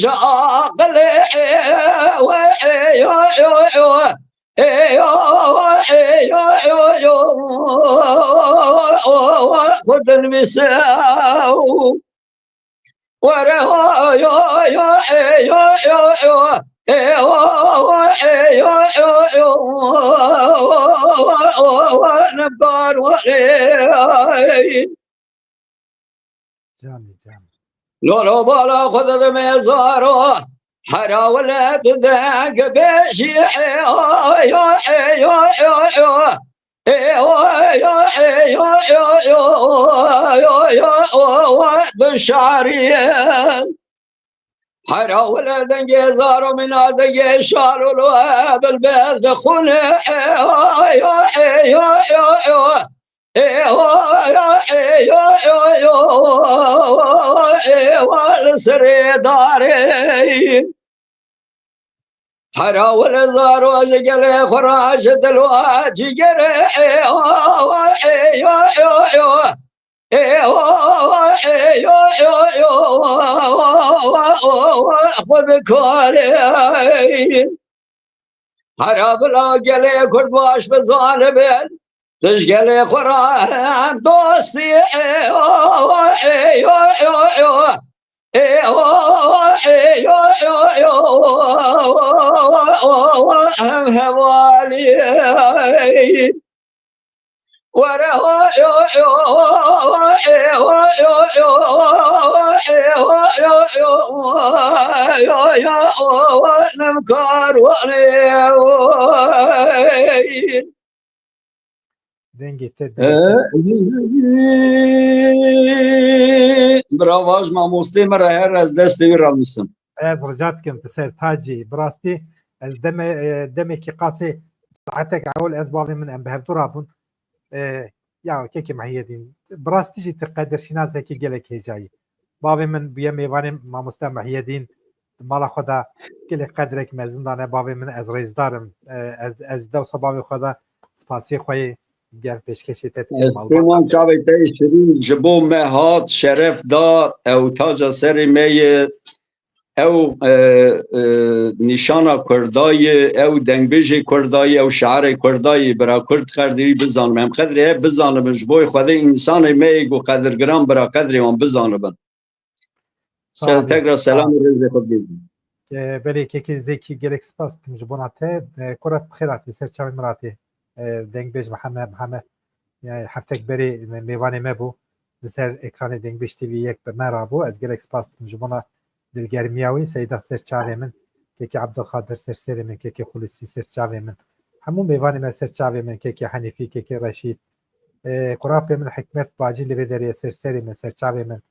Ji aqilê we, ê, yo, yo, yo. Ê, yo, ê, yo, yo, yo. Xwe dinivîse. Were ho, yo, yo, ê, yo, yo, yo. Ê, ho, ho, ê, yo, yo, yo. Nimkar were. Canê, canê. Lolo bala xwe didime zaro. Hera wele tu deng bêjî, ê, ho, yo, ê, yo, yo, yo. Ê, ho, yo, ê, yo, yo, yo, yo, yo, yo, yo, di şarî. Hera wele dengê zaro mîna dengê şalolo, bilbil dixune, ê, ho, yo, ê, yo, yo, yo. Ê, ho, yo, ê, yo, yo, yo, ê, ho, li serê darê. Hera wele zaro ji gelê xwe re ji dil û cîgerê, ê, ho, ê, yo, yo, yo. Ê, ho, ê, yo, yo, yo, xwe dikarê. Hera bila gelê Kurd baş bizanibin, tu ji gelê xwe re hem dostî, ê, ho, ê, yo, yo, yo. Ê, ho, ê, yo, yo, yo, hem hevalî. Were ho, yo, yo, ê, ho, yo, yo, ê, ho, yo, yo, yo, yo, yo, nimkar were. Dengê te, dengê te. Bravo, ji mamostê min re her ez destê wî ramisim. Ez rica dikim, tu ser tacî. Bi rastî, ez deme-, e, demekî qasê saetek ewil ez bavê min em bi hevdu rabûn. E, ya kekê Mehiyedîn, bi rastî jî tu qedirşînasekî gelek hêjayî. Bavê min bûye mêvanê mamoste Mehiyedîn, di mala xwe de gelek qedrek mezin dane. Bavê min, ez rêzdar im. E, ez, ez dewsa bavê xwe de spasiyê xwe yê gel pêşkêşê te dikim. Ez malbata pêman çavê te yê şirîn ji bo me hat, şeref da, ew taca serê me ye. Ew, e, e, nîşana Kurda ye, ew dengbêjê Kurda ye, ew şiarê Kurda ye, bira Kurd qedirî bizanim. Em qedrê bizanim, ji bo Xwedê însanê me yê ku qedirgiran bira qedrê wan bizanibin. Sağ ol. Tekrar selam û rêzê xwe bêjin. E, belê kekê Zekî, gelek spas dikim ji bona te. E, kura bi xêr hatî, ser çavê min hatî. E, dengbêj Mihemed, Mihemed, yani heftek berê me-, mêvanê me bû. Li ser ekranê Dengbêj T V yek bi me rabû. Ez gelek spas dikim ji bona dilgermiya wî. Seyda ser çavê min, kekê Abdulkadir ser serê min, kekê Xulîsî ser çavê min. Hemû mêvanê me ser çavê min, kekê Henîfî, kekê Reşîd. E, kurapê min Hikmet Bacî li vê derê ser serê min, ser çavê min.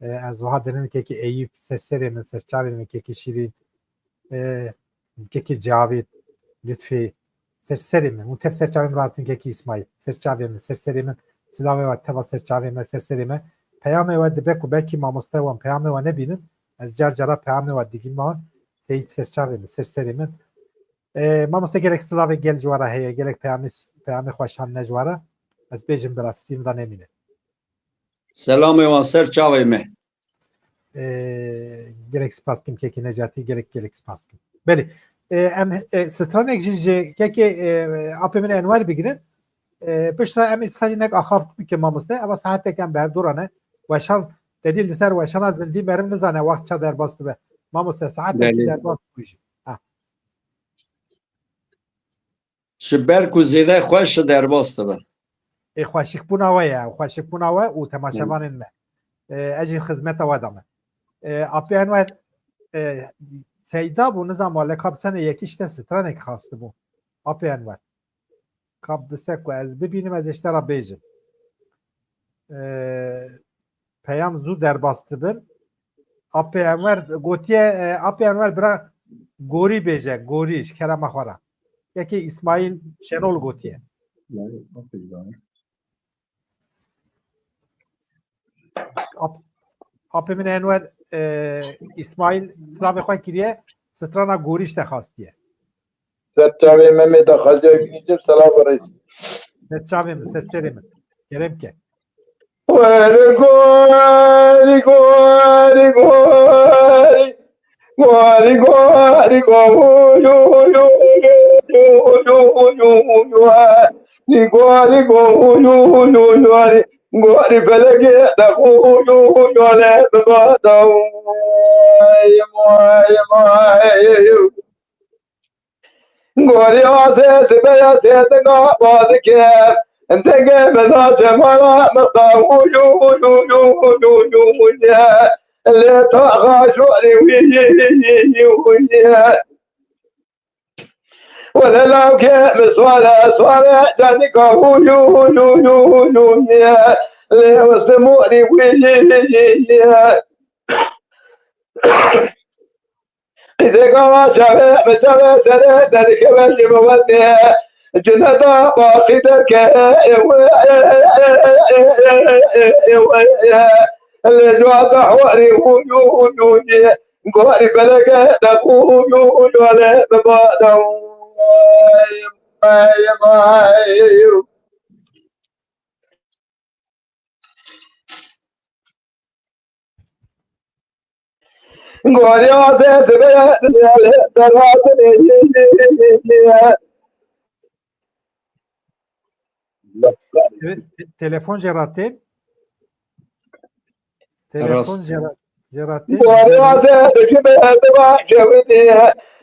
E, ez wiha dinim kekî Eyûp, ser serê min, ser çavê min, kekî Şîrîn, e, kekî Cavîd, Lutfî, ser serê min. Hûn tev ser çavê min rahatin, kekî Îsmaîl, ser çavê min, ser serê min. Silavê we teva ser çavê me, ser serê me. Peyamê we dibe ku belkî mamoste wan peyamê we nebînin. Ez car cara peyamê we digîm wan. Seyîd ser çavê min, ser serê min. E, mamoste gelek silavê gel ji we re heye, gelek peyamê, peyamê xweşan ne ji we re. Ez bêjim bi rastî min de nemîne. Selamê wan ser çavê me. E, gelek spas dikim kekî Necatî, gelek, gelek spas dikim. Belê. E, em, e, stranek jî ji kekê, e, apê min Enwer bigirin. E, piştre em îtisalî nek axaft bikin mamoste. Eva saetek em bi hev dû re ne. Weşan, te dî li ser weşana zindî meriv nizane wext ça derbas dibe. Mamoste, saetekî Belê. derbas bû jî. Ha. Ji ber ku zêde xweş derbas dibe. Ê xweşikbûna we ye, xweşikbûna we û temaşevanên me. E, ez jî xizmeta we de me. E, Apê Enwer, e, seyda bû, nizam wale ka bi senê yekî ji te stranek xastibû. Apê Enwer. Ka bi se ku ez bibînim, ez ê ji te re bêjim. E, peyam zû derbas dibin. Apê Enwer gotiye, e, Apê Enwer bira gorî bêje, gorî ji kerema xwe re. Yekê Îsmaîl Şenol gotiye. Ap-, Apê min Enwer, e, Îsmaîl silavê xwe kiriye, strana gorî ji te xastiye. Ser çavê Memê daxwaziya gihîştim, selav û rêz. Ser çavê min, ser serê min. Kerem ke. Weri gori, gori, gori. Gori, gori, go, yu, yu, yu. Gori, gori, go, yu, yu, yu. Gori felekê de go, yu, yu, le, baba da. Vay, vay, vay. Gorî asê sibeya sê dinga bazike. Denge meza semara mixta uyu uyu uyu uyu uyu uyu. Lê taxa şorî wî wî wî wî wî. Wele lawke mi sware sware canika uyu uyu uyu uyu uyu. Lê westemorî wî wî wî wî. Qîzeka çavê, bi çavê serê derkeve ji miwetê. Cineta baqî derke, ewe, ewe, lê cuata horî uyu uyu ye. Gorî feleke de uyu uyu le bibada. Vay, vay. Gorya sesime Te-, te-, telefon jê re tên. Telefon Rast. jê re, jê re tên. Gorya sesime dima kevini.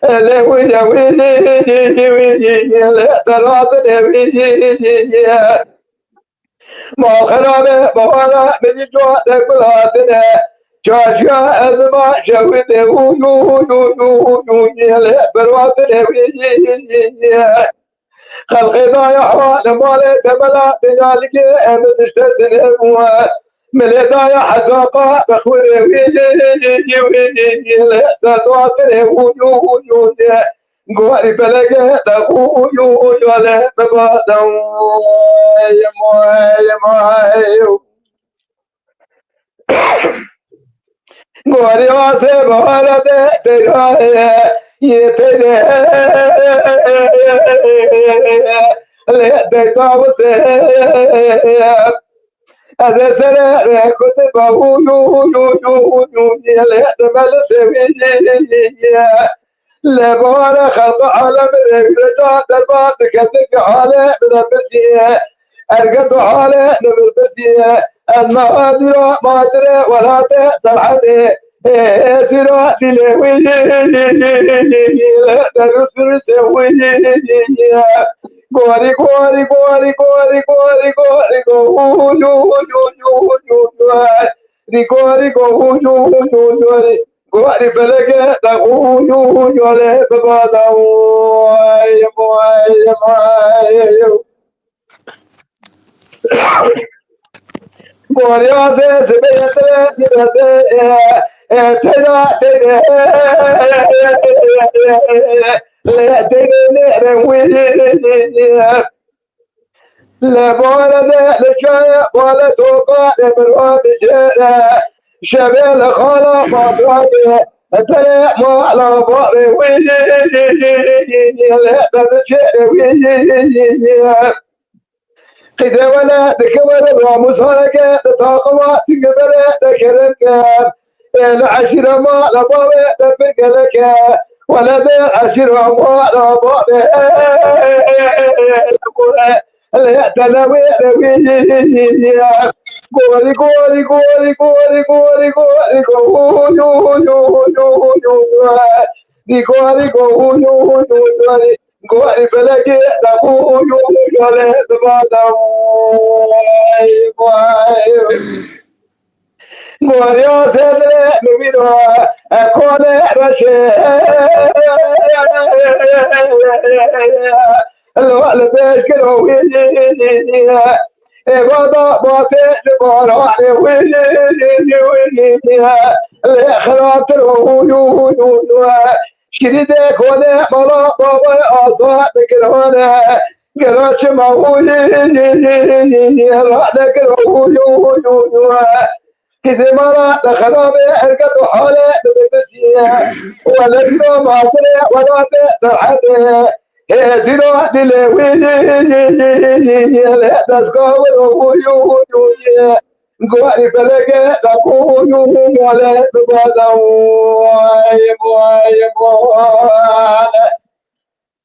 Ele wî ya wî, wî, wî, wî, ele terazine wî. Ma xerabe, bahara, beni cuate gulatine. Çarşiya ezma şewide, uyu, uyu, uyu, uyu, yele berwatine, uyu, uyu, uyu, uyu. Xelqê daya hale male temela, delalike, em diştedine, uyu. Milê daya hezaqa, bexwire, uyu, uyu, uyu, uyu, yele serdwatine, uyu, uyu, uyu. Guharî feleke de uyu uyu le bibadem. Vay, vay. Guharî asê bahara de teyraye, ye teyre. Le teyra wise. Ez ê serê rê kutî ba uyu uyu uyu uyu. Ye le demel sewî. Lê bawara xelqê alem rê, rêca derba dike, dike alem de birsiye. Erge du alem de birsiye. Ez ma dira madire welate serhedê. Ê, sira dilê wî. Derû sirse wî. Gori, gori, gori, gori, gori, gori, go, uyu, uyu, uyu, uyu, uyu. Rigo, rigo, uyu, uyu, uyu, uyu. Gori feleke de uyu, uyu, le bibada. Vay, vay, vay. Gorya sesime yetere, yetere, e, teyra, teyra, e, teyra, teyra, wî. Le bale de, le çaye, bale toka, le mirwa de çere. Şevê le xala babade, tere mala babe wî. Le de çere wî. Qîde wele dike wele ramuzaneke, de taqima singe bere de kerem ke. Ê li eşîra ma la bavê de pir gelek e. Wele de eşîra ma la bavê. Lê te ne wê de wî. Gori, gori, gori, gori, gori, gori, gori, gori, gori, gori. Di gori, gori, gori, gori. Guherî felekê debû yû yalê dibadem. Vay, vay. Guheriya sedre mivîro ekole reşe. Li, li pêş kiro wî. Ê bada batê li baranê wî. Lê xirabtir o wî. Şirîdê kone mala babay asa dikirane. Gelo çima uy, rane gelo uy, uy, uy, uy. Kizê mala te xerabe erket û hale te bibisiye. Wele zîro mazire, wela te serhete. Hê zîro dilê wî, le destgavir o uy, uy, uy. Guherî feleke da uy, uy, uy, wele dibada uy, uy, uy.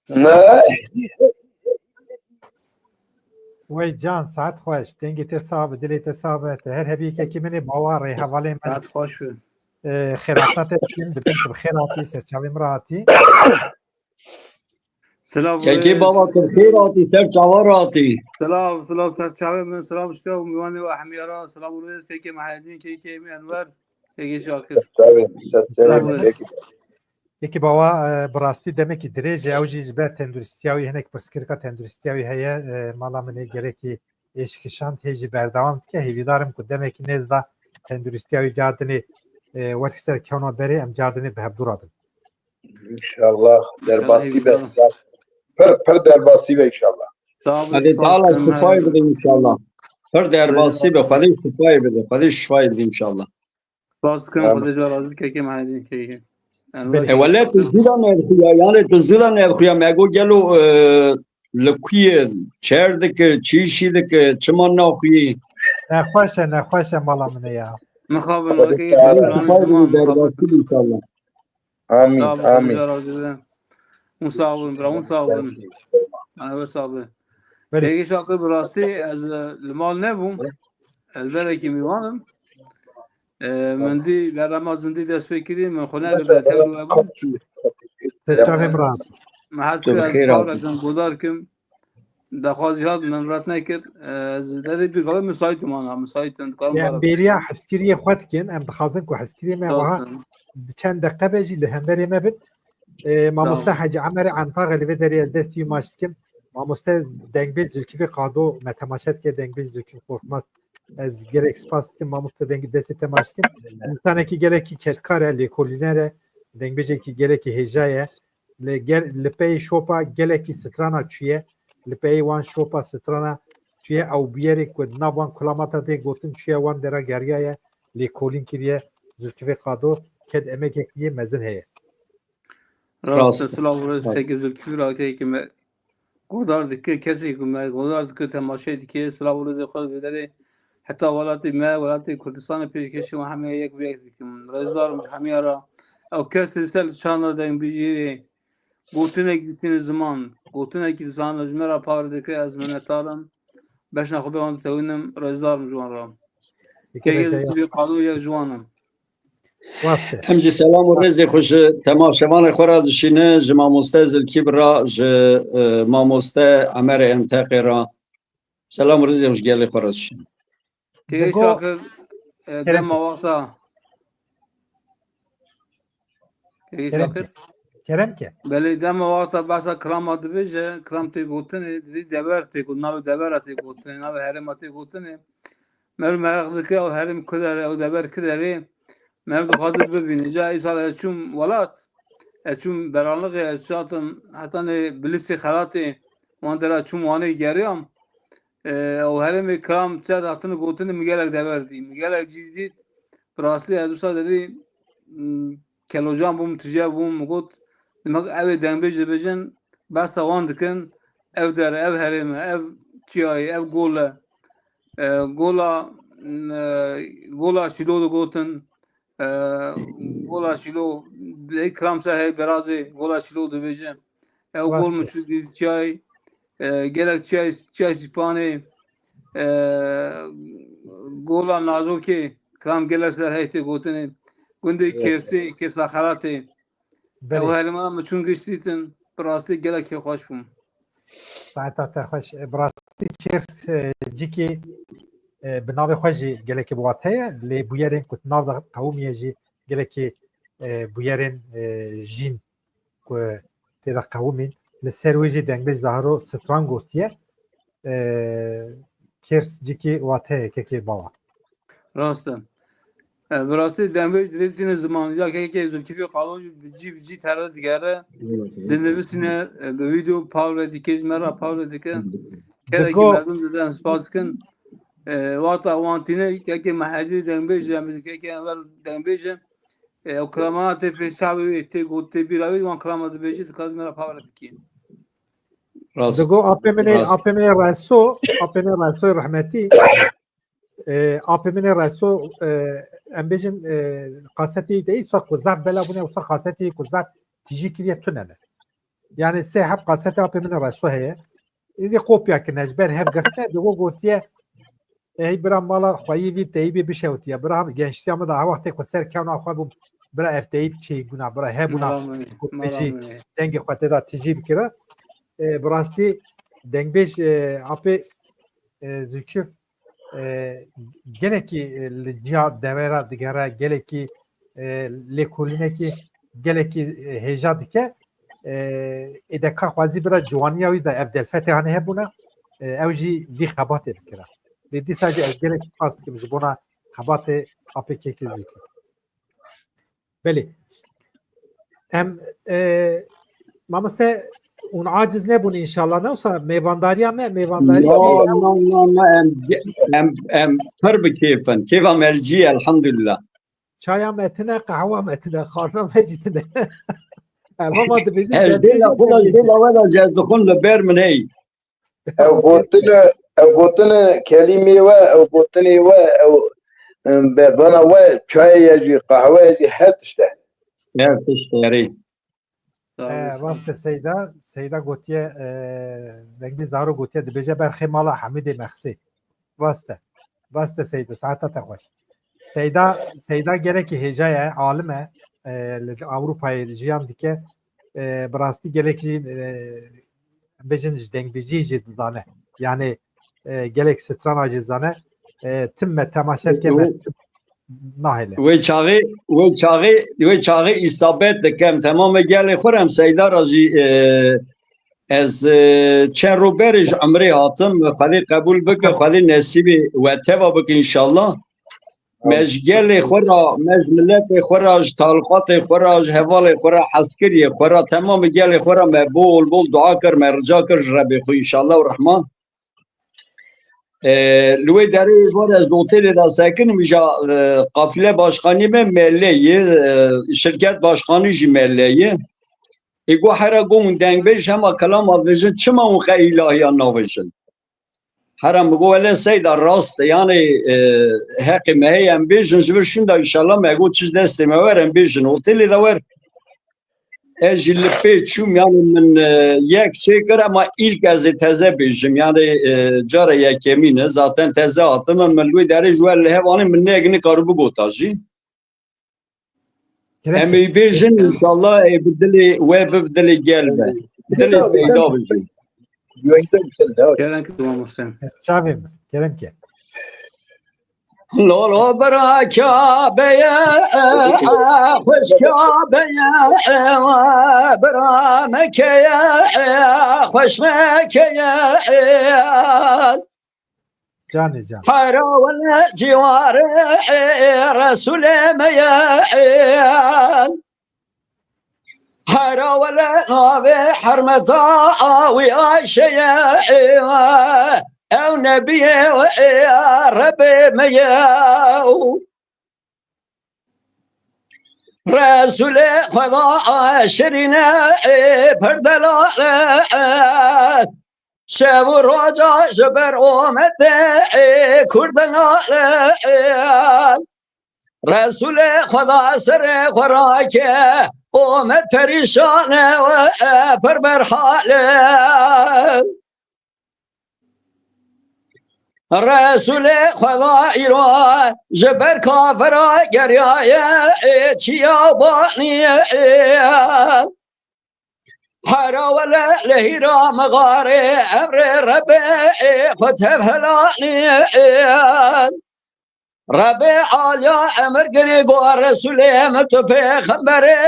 Ne? Wey can, saet xweş. Dengê te sax be, dilê te sax be. Te her hebî yekekî min ê bawarê, hevalê min. Saet xweş be. Xêrata te dikim, dibin tu bi xêr hatî, ser çavê min re hatî. Selam. Kekê baba, tu bi xêr hatî, ser çava re hatî. Selam, selam, ser çavê min, selam, işte, û miwanê we hemiya re, selam û rêz, kekê Mehedîn, kekê Emî Enwer, kekê Şakir. Tabii, selam, selam. Kekê. Yekî bawa, e, bi rastî demekî dirêj e, ew jî ji ber tenduristiya wî, hinek pirsgirêka tenduristiya wî heye, e, mala min ê gerekî êş kişand, hê jî berdewam dike. Hêvîdar im ku demekî nêz de tenduristiya wî cardinê, e, wek ser kewna berê, em cardinê bi hevdû re bin. Înşallah, derbasî be. Pir, pir derbasî be înşallah. Hadi Teala şifayê bide înşallah. Pir derbasî be, Xwedê şifayê bide, Xwedê şifayê bide înşallah. Spas dikim, Xwedê ji we razî, kekê Mehedî, kekê. E, wele tu zû de nexuya, yani tu zû de nexuya, me got gelo, e, li ku ye, çer dike, çi îşî dike, çima naxuyî? Nexweş e, nexweş e mala min e ya. Mixabin, wekî şifayê bide, derbasî be înşallah. Amîn, amîn. Hûn sax bin, bira, hûn sax bin. Ewe sax be. Belê. Kekê Şakir, bi rastî ez, e, li mal nebûm. Ez derekî mîvan im. E, min dî berhema zindî dest pê kirî, min xwe negirte, tevlî we bûm. Te çavê min re. Min hez kir ez tawre kim, godar kim. Daxwazî hat, min ret nekir. Ez derê bî gavê misait im ana, misait im, dikarim. Em bêriya hezkiriyê xwe dikin, em dixwazin ku hezkiriyê me wiha bi çend deqe be jî li hemberê me bit. E, mamoste Hecî Emerê Entaxê li vê derê ez destî wî maç dikim. Mamoste dengbêj Zilkîfê Qado me temaşe dike, dengbêj Zilkîf Korkmaz. Ez gelek spas dikim, mamoste dengê destê te maç dikim. Însanekî gelekî kedkar e, lêkolîner e, dengbêjekî gelekî hêja ye. Li gel-, li pey şopa gelekî strana çûye, li pey wan şopa strana çûye, ew bûyerê ku di nav wan kulamata tê gotin çûye, wan dera geriyaye, lêkolîn kiriye, Zilkîfê Qado ked emekek wî yê mezin heye. Rast e, silav û rêz, kekê Zilkîfê Qado, kekê me godar dike, kesê ku me godar dike, temaşe dike, silav û rêzê xwe vê derê heta welatê me, welatê Kurdistanê pêşkêşî wan hemiya yek bi yek dikim. Rêzdar im ji hemiya re. Ew kes li ser çanda dengbêjî rê gotinek dîtine ziman, gotinekî dizane ji me re par dike, ez minetdar im. Beşna xwe pê wan ditewînim, rêzdar im ji wan re. Kekê Zilkîfê Qado yek ji wan im. Rast e. Em jî selam û rêzê xwe ji temaşevanê xwe re dişînin, ji mamoste Zilkîf re, ji, e, mamoste Emerê Enteqê re. Selam û rêzê xwe ji gelê xwe re dişînin. Kekê Şakir, e, dema wexta. Kekê Şakir. Kerem ke. Belê, dema wexta behsa kirama dibêje, kiram tê gotinê, didî dever tê got, navê devera tê gotinê, navê herêma tê gotinê. Merv meraq dike, ew herêm ku der e, ew dever ku der e. Merv dixwaze bibîne. Ca îsal ez çûm welat, ez çûm Beranlixê, ez çatim hetanê Bilîsê Xelatê, wan dera çûm Wanê geriyam. E, ew herêmê kiram çer hatine gotinê, min gelek dever dî. Min gelek cî dît. Bi rastî ez wisa derî, m, kelocan bûm, tije bûm, min got, demek ew ê dengbêj dibêjin, behsa wan dikin, ev der, ev herêm e, ev çiyayê, ev gol e. E, gola, e, gola Şîlo digotin, e, gola Şîlo, ey kiram ser hey berazê, gola Şîlo dibêje. Ew gol min çû dît çiyayê, e, gelek çiyayê, çiyayê Sîpanê, e, gola Nazokê, kiram gelek ser hey tê gotinê. Gundê Kêrsê, Kêrsa Xelatê. Ew herêmana min çûn giş dîtin. Bi rastî gelek kêfxweş bûm. Saeta te xweş. Bi rastî Kêrs, e, cikî, e, bi navê xwe jî gelekî bi wate ye. Lê bûyerên ku di nav de qewimiye jî gelekî, e, bûyerên, e, jîn ku tê de qewimîn. Li ser wê jî dengbêj Zahiro stran gotiye. E, Kêrs cikî wate ye kekê bala. Rast e. E, bi rastî dengbêj didê tîne ziman. Ya kekê Zulkîfê Qalo jî bi cî bi cî tere digere. Dinivîsîne, e, bi vîdeo pawre dike, ji me re pawre dike. Gelekî Digo- mezin dide, em spas dikin. E, wata wan tîne, kekê Mehedî dengbêj e, em kekê Enver dengbêj e. E, ew kilamana tê pê çavê wê, tê got, tê bîra wê, wan kilama dibêjî, dikar ji me re pawre bikî. Rast. Digo apê min ê, Rast. apê min ê Reso, apê min ê Reso rehmetî. E, apê min ê Reso, e, em bêjin, e, kasetê te îsa ku zaf bela bûne, wisa kasetê ku zaf tijî kiriye tune ne. Yani sê heb kasetê apê min ê Reso heye. Êdî kopya kirine, ji ber hev girtine, digo gotiye, ey bira mala xweyî vî teyîbî bişewtiye. Bira gençliya min de ha wextê ku ser kewna xwe bûm, bira ev teyîb çêbûna, bira hebûna, Mala min, ku mala tijî, min. dengê xwe tê de tijî bikira. E, bi rastî dengbêj, e, apê, e, Zûkif, e, gelekî, e, li ciya devera digere, gelekî, e, lêkolînekî gelekî, e, hêja dike. E, êdeka xwezî bira ciwaniya wî de ev delfetê hanê hebûna, e, ew jî vî xebatê dikira. Lê dîsa jî ez gelekî spas dikim ji bona xebatê apê kekê Zûkif. Belê. Em, e, mamoste, hûn aciz nebûn înşallah, ne wisa mêvandariya me, mêvandariya Na, me. na, na, na, em, em, em pir bi kêf in. Kêfa me li cî ye, elhamdulillah. Çaya me tine, qehwa me tine, xwarina me jî tine. Em ama dibêjin Ez dêla xwe da, dêla we da, ez dixwim li ber min hey. Ew gotine, ew gotine kelîmê we, ew gotinê we, ew, em, berbana we, çayê ye jî, qehwe ye jî, her tişt e. Her tişt erê. Sağ E, olasın. rast e Seyda, Seyda gotiye, e, Dengê Zaro gotiye, dibêje berxê mala Hemîdê Mexsê. Rast e. Rast e Seyda, saeta te xweş. Seyda, Seyda gelekî hêja ye, alim e, e, li Ewropayê jiyan dike. E, bi rastî gelek jî, e, bêjin ji dengbêjî jî dizane. Yani, e, gelek strana jî zane. E, tim me temaşe dike me tim nahêle. Wê çaxê, wê çaxê, wê çaxê îsabet dikem. Temamê gelê xwe re em Seyda ra jî, e, ez, e, çend roj berê ji emrê hatim. Xwedê qebûl bike, Xwedê nesîbê we teva bike înşallah. Me ji gelê xwe ra, me ji miletê xwe ra, ji talqatê xwe ra, ji hevalê xwe ra, heskiriyê xwe ra, temamê gelê xwe ra me bol bol dua kir, me rica kir ji Rebê xwe înşallah û Rehman. E, li wê derê var ez otelê de sekinim, îja, e, qafile başkanî me mele ye, e, şirket başkanî jî mele ye. Ê go hera go hûn dengbêj hema kelama vêjin, çima hûn qe îlahiya navêjin? Hera min go wele Seyda rast e, yani, e, heqê me heye em bêjin, ji vir şûnda înşallah me go çi ji destê me wer em bêjin. Otelê de wer. Ez jî li pê çûm, yani min, e, yek çêkir, ema îlk ez ê teze bêjim, yani, e, cara yekemîn e, zaten teze hatim, min li wê derê ji we li hev anî, min neyek nikar bigota jî. Em ê bêjin, înşallah, ê bi dilê we bi, bi dilê gel be. Bi dilê Seyda bijî. Kerem ki, Tamam Hüseyin. Çavê min, kerem ke. Lolo bira Kabe'ye, xweş Kabe'ye, bira Mekke'ye, xweş Mekke'ye. Canê can. Hera wele ciwarê Resulê me ye. Hera wele navê hermeta wî Ayşe ye. Ew nebiyê Rebê me ye. Resulê Xweda şirîne pir delal e. Şev û roja ji ber ometê kurdinal e. Resulê Xweda serê xwe rake, omet perîşan e, pir berhal e. Resulê Xweda îro ji ber kafira geriyaye, çiya banî. Hera wele li hîra mixarê emrê Rebê xwe tev helanî. Rebê aliya emir girî got Resûlê min tu pêxemberê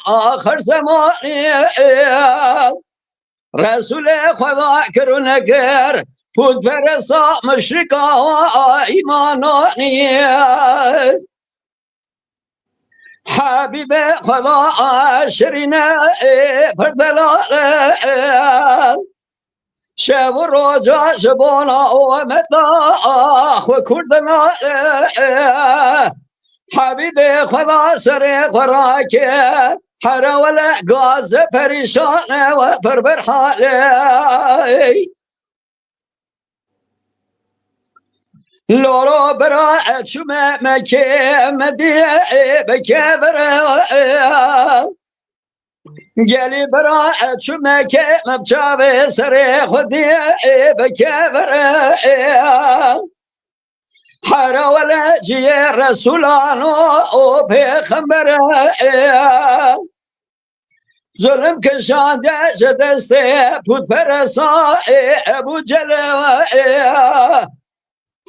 axir zemanî. Resûlê Xweda kir û nekir pûtperesa muşrika îmananî. Hebîbê Xweda şirîne ê pir delal e. Şev û roja ji bona ometa xwe kurdina e. Hebîbê Xweda serê xwe rake. Here wele gaze perîşan e we pir berhal e. Loro bira e çûme mekê me dî e bi kevir e. Gelî bira e çûme ke me bi çavê serê xwe dî e bi kevir e. Hera wele ciyê Resûlan û, û pêxember e. Zulm kişande ji destê pûtperesa ê Ebû Cehil e.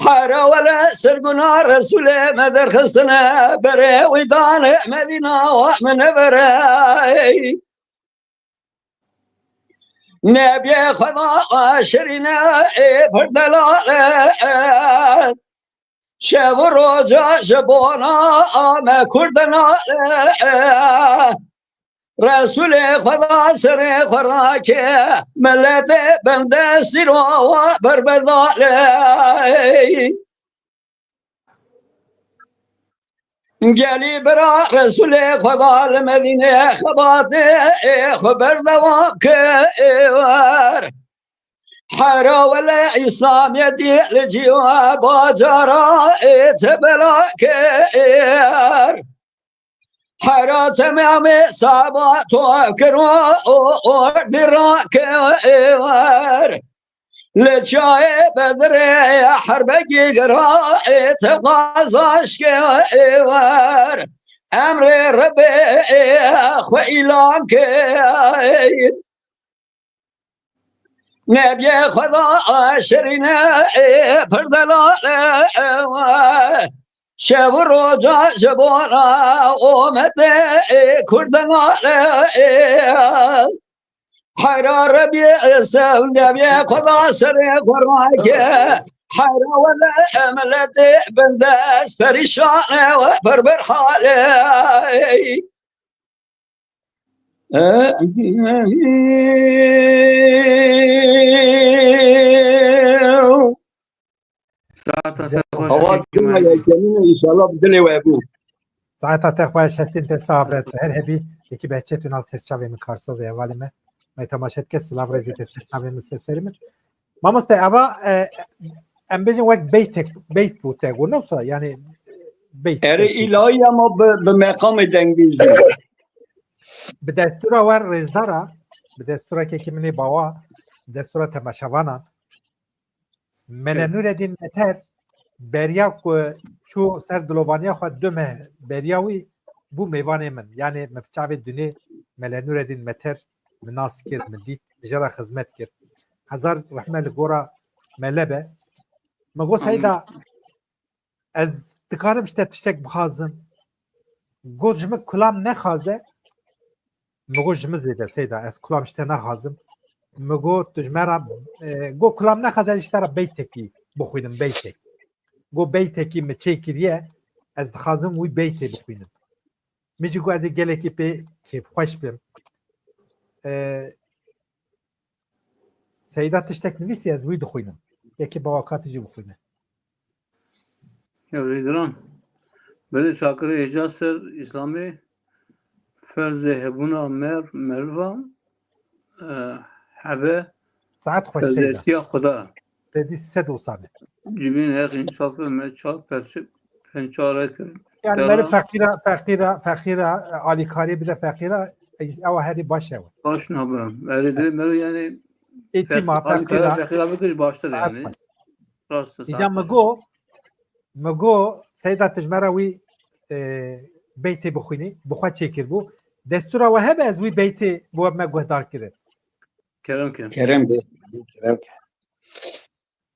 Hera wele sirgûna Resûlê me derxistine berê wî dane Medîna wa min vere. Nebiyê Xweda şirîne ê pir delal e. Şev û roja ji bona me kurdina e. Resûlê Xweda serê xwe rake, miletê bende sîrowa berbedale. Gelî bira Resûlê Xweda li Medînê xebatê xwe berdewam kir. Hera wele Îslamiyetî li cîwa bacara tebela kir. Hera temamê saba top kir û, û, û dira kir. Li çayê Bedrê herbekî gira ê teqazaş kir. Emrê Rebê xwe îlan kir. Nebiyê Xweda şirîne ê pir delal e. Şev û roja ji bona ometê ê kurdinal e. Hera Rebiyê sev nebiyê Xweda serê xwe rake. Hera wele miletê bindest perîşan e we pir berhal e. Saeta te xweş Hewa Hekîm tuna Hekîm. Yekemîn e, înşallah bi dilê we bû. Saeta te xweş, hestên te sax be, tu her hebî, yekî behçet û nal serçavê min karsaz e, hevalê me. Me temaşe dike, silav rêzê te serçavê min ser serê min. Mamoste, eva, e, em bêjin wek beytek, beyt bû te got, ne wisa? Yani, beyt, Erê beyt. Îlahiya ma bi, bi meqamê dengbêjî. Bi destûra we rêzdara, bi destûra kekî min ê bawa, bi destûra temaşevanan, Mele Evet. Nûredîn Meter beriya ku çû ser dilovaniya xwe du meh beriya wî bû mêvanê min. Yanê min bi çavê dunê Mele Nûredîn Meter min nas kir, min dît, min jê re xizmet kir. Hezar rehme li gora Mele be. Min got, Seyda, ez dikarim ji te tiştek bixwazim? Got, ji min kulam nexwaze. Min got, ji min zêde Seyda, ez kulam ji te naxwazim. Min got, tu ji me re, e, got, kulam nexwaze, ez ji te re beytekî bixwînim, beytek. Got, beytekî min çêkiriye, ez dixwazim wî beytê bixwînim. Min jî got, ez ê gelekî pê kêfxweş bim. E, Seyda tiştek nivîsî, ez wî dixwînim. Yekî bawa ka tu jî bixwîne. Ya Rêdiran, berê çakirê hêja ser Îslamê ferzê hebûna mer, meriva, e, hebe Saet xweş Seyda. Ferzetiya Xuda. Te dî sed û sane. Cibîn heq însaf me çar perçe pençare kir. Yani Tera- meri feqîra, feqîra, feqîra, e, alîkarî bide feqîra, e, ewa herî baş ew. Baş nabe. Erê dê meri yani Îtîma, fe-, alîkara feqîra. Feqîra bikir baştir yani. Saet xweş. Rast e, Îca saet mi xweş. Go, mi go, Seyda tu ji me re wî, e, beytê bixwînî, bi xwe çêkir bû. Destûra we hebe ez wî beytê bi we bime guhdar kirin. Kerem ke. Kerem be. Kerem ke.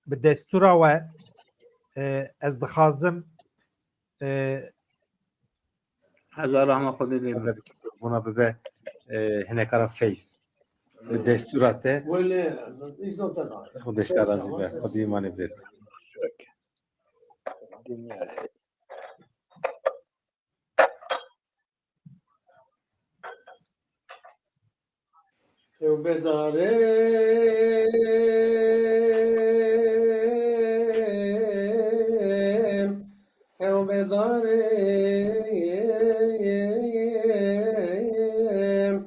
Bi destûra we, e, ez dixwazim, e, Hezar rahma Xwedê lê be. Bûna bibe, e, hinekara Feyz. Bi destûra te. Wele, îzno te da. Xwedê ji te razî be. Xwedê îmanê bide. Tewbedarêm, tewbedarêm,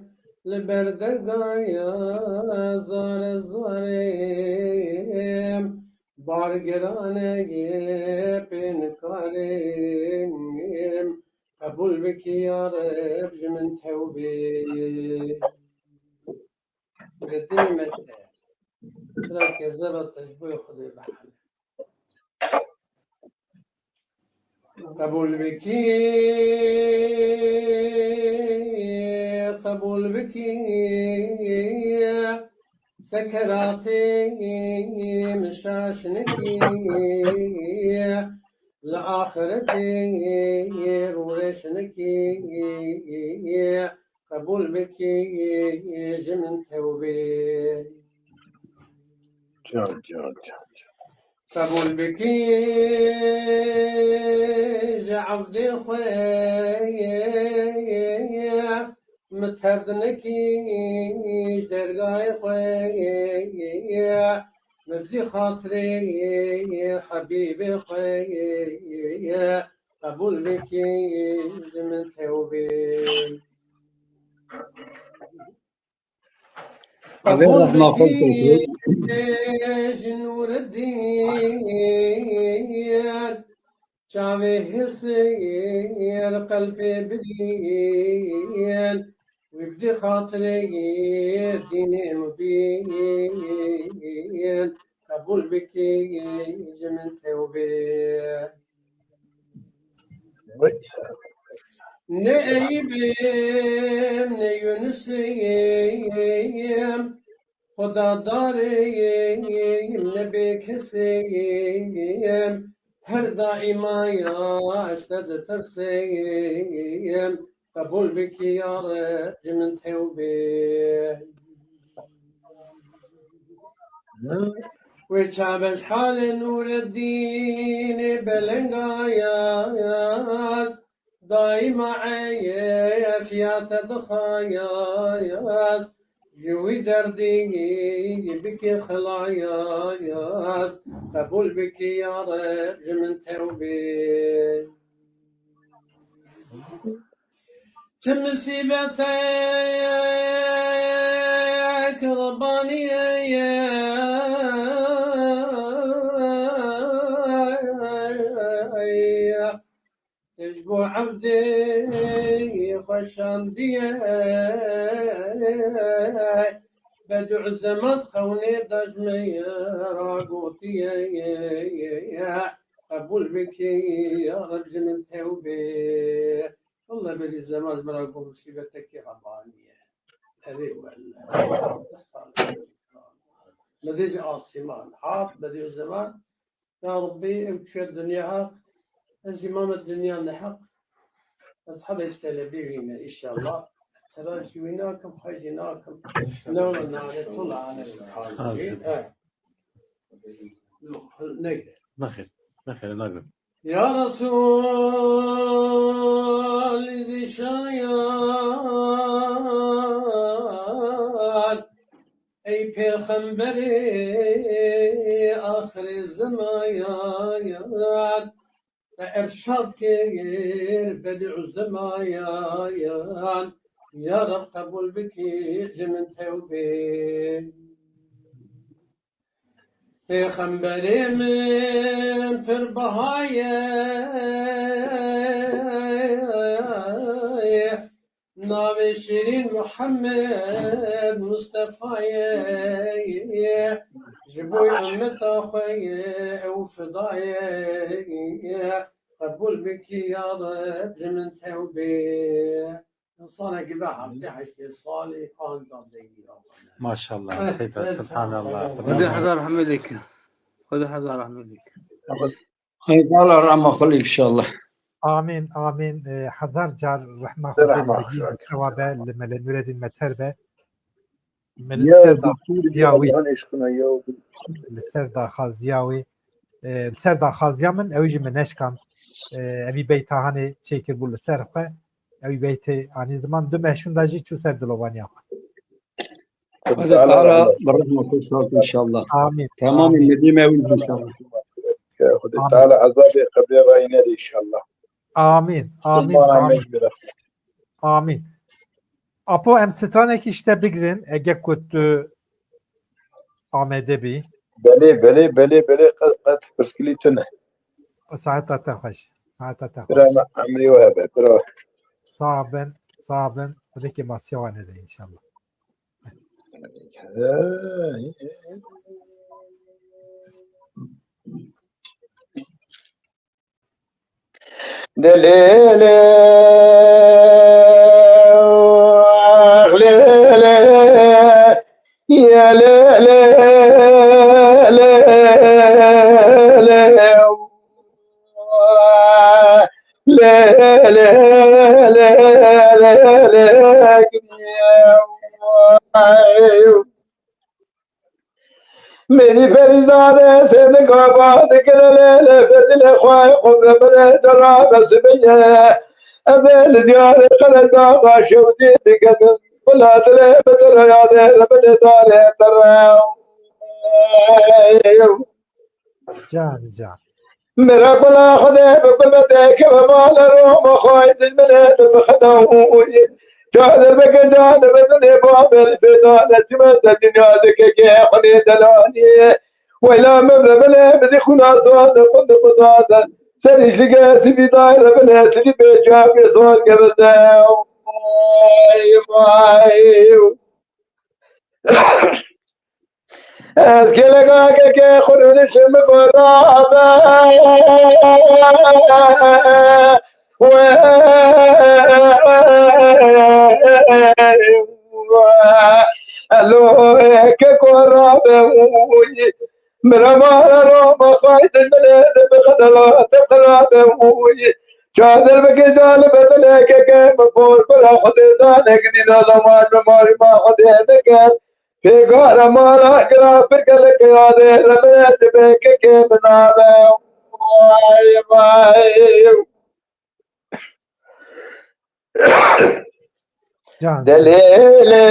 li ber dergaya zare zarêm, bargiranê pê nikarêm, qebûl bikî ya Reb ji min tewbê. Nureddînê me te. Tira kezeba te ji bo Xwedê bihele. Qebûl bikî, qebûl bikî, sekeratê min şaş nikî, li axiretê rûreş nikî, qebûl bikî ji min tewbê. Can, can, can. Qebûl bikî ji evdê xwe, min terd nekî ji dergahê xwe, min bidî xatirê Hebîbê xwe, qebûl bikî ji min tewbê. Xwedê rehma xwe bike. Ji Nûreddîn çavê hêsir qelbê bilîn, wî bidî xatirê dînê mubîn, qebûl bikî ji min tewbê. Ne Eyîbê em, ne Yunusê em, Xuda darê em, ne bêkesê em, her daîma ya ji te ditirsê em, qebûl bikî ya Reb ji min tewbê. Wê çabeş halê Nûreddînê belengayaz, daîma eyefiyate dixayaz, ji wî derdî bikî xilayaz, qebûl bikî ya Reb ji min tewbê. Çi misîbetek Rebbaniyê ye, ji bo evdê xwe şandiye, Bedû Zeman xewnê da ji me ra gotiye, qebûl bikî ya Reb ji min tewbê. Wele Bedî Zeman ji me ra got, musîbetekî Rebbanî ye. Erê wele. Bedî ji asîman hat, Bedî Zeman. Ya Rebbî, ew çûye dinya heq, ez jî mame dinya neheq. Ez hebê ji telebî wî me, înşallah. Tera jî wî nakim, xwe jî nakim. Ne wele nare, tu lane. Hazir. Eh. Yok, negre. Nexêr, nexêr, nagrim. Ya Resul zîşayan, ey pêxemberê axirê zemayan, te erşad kir bedî zemayan, ya Reb qebûl bikî ji min tewbê. Pêxemberê min pir baha ye, navê şirîn Muhammed Mustefa ye, ji bo ummeta xwe ye ew fida ye, qebûl bikî ya Reb ji min tewbê. Însanekî ve heftê heştê salî anca deynî Rabane. Maşallah, Evet, seyda, evet, subhanallah. Xwedê hezar rehmê lê ke. Xwedê hezar rehmê lê ke. Xwedê Teala rehma xwe lê inşallah. Amîn, amîn. E, hezar car rehma Xwedê li Begî Mustewa be, li Mele Nûredîn Meter be. Min li ser daxwaziya wî, li ser daxwaziya wî, e, li ser daxwaziya min, ew jî min neşkand. E, evî beyta hanê çêkiribû li ser xwe, ew beytê anî ziman, du meh şûnda jî çû ser dilovaniya xwe. Xwedê Teala bi rehma xwe şad inşallah. Amîn. Tamamê Amîn. Medîne ew inşallah. Xwedê Teala ezabê qebrê rayî nede inşallah. Amîn. Amîn. Amin. Amîn. Amîn. Apo em stranekî ji te bigirin, ege ku tu amade bî. Belê, belê, belê, belê, qet, qet pirsgilî tune. Saeta te xweş. Saeta te xweş. Bira me emrî we hebe, bira. Sağ bin, sağ bin. Xwedê kêmasiya wan nede inşallah. Lê lê lê, lê lê, ye lê lê, lê lê, lê lê, lê lê, lê lê, lê lê. Mêrî perîzade sênika ba dikire lê lê fedilê xwe xumre bire cera be sibeye. Ez ê li diyarê qelek daxa şewdî diketim. Bila dilê bi direya dê li binê darê tere. Can can. Mira kula Xwedê bi gurbetê keve mala Roma xway dilmine tu bi xeda uye. Çadir bike canê bedinê babel bêdane çime de dinya dike ke Xwedê delanî. Weyla min re bile bi dî xuna soğan de xund xudadan. Serî şige sibî dayre bile sibî bê çavê soğan geveze. Vay vay. Ez gelek ageke xurunişim gorabe. Elo ke gorabe uy. Mira mara Roma xaydin mile de bi xedela te qirabe uy. Çadir bike canê bedineke ke min bor bira Xwedê danek dîna zaman bi marî ma Xwedê biker. Pêgara mala gira pir gelek yade remine dibê kekê min nabe. Vay vay. Can. Delê lê,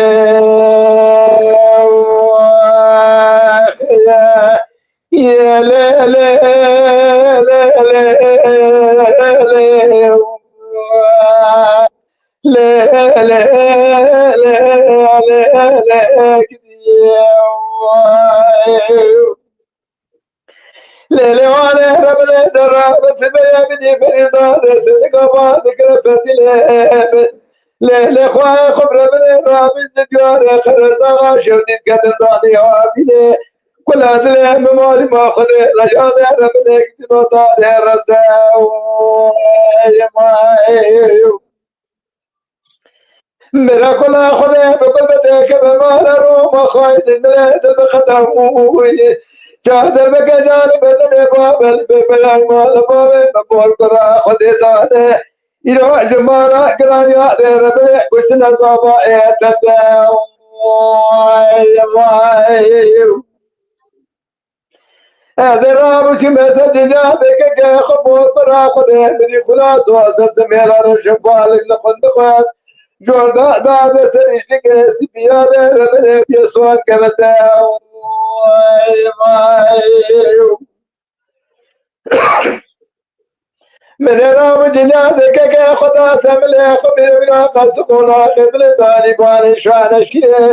ye lê lê, lê lê lê. Lê lê lê lê lê gidiye. Lê lê wane rebile dara besibeye bidî perîzade sedika ba dikire pedîle. Lê lê xwe xwe rebile rabî diyare xereta şewdî kedin danî abîne. Kula dilê min marî ma xwedê rejade rebile gidino dare reze. Mira kula Xwedê bi gurbetê keve mala Roma xaydin dilê dil bi xeda uy. Çadir bike canê bedinê babel bê belay mala babê me bor kura Xwedê dane. Îro ji mala giran yadê rebe kuştine zava ê teze. Vay vay. Ez ê rabûçî meze dinya dike ke xwe bor bira Xwedê mirî xula soze zimêra re ji balik li xwe dixwet. Jorda dade ser îşlikê sipiyade re binê biyê soz kevete. Vay vay. Min ê rabû dinya dike ke xwe da semilê xwe bîrwîna qesqona qebilê Talîbanê şaneşkirê.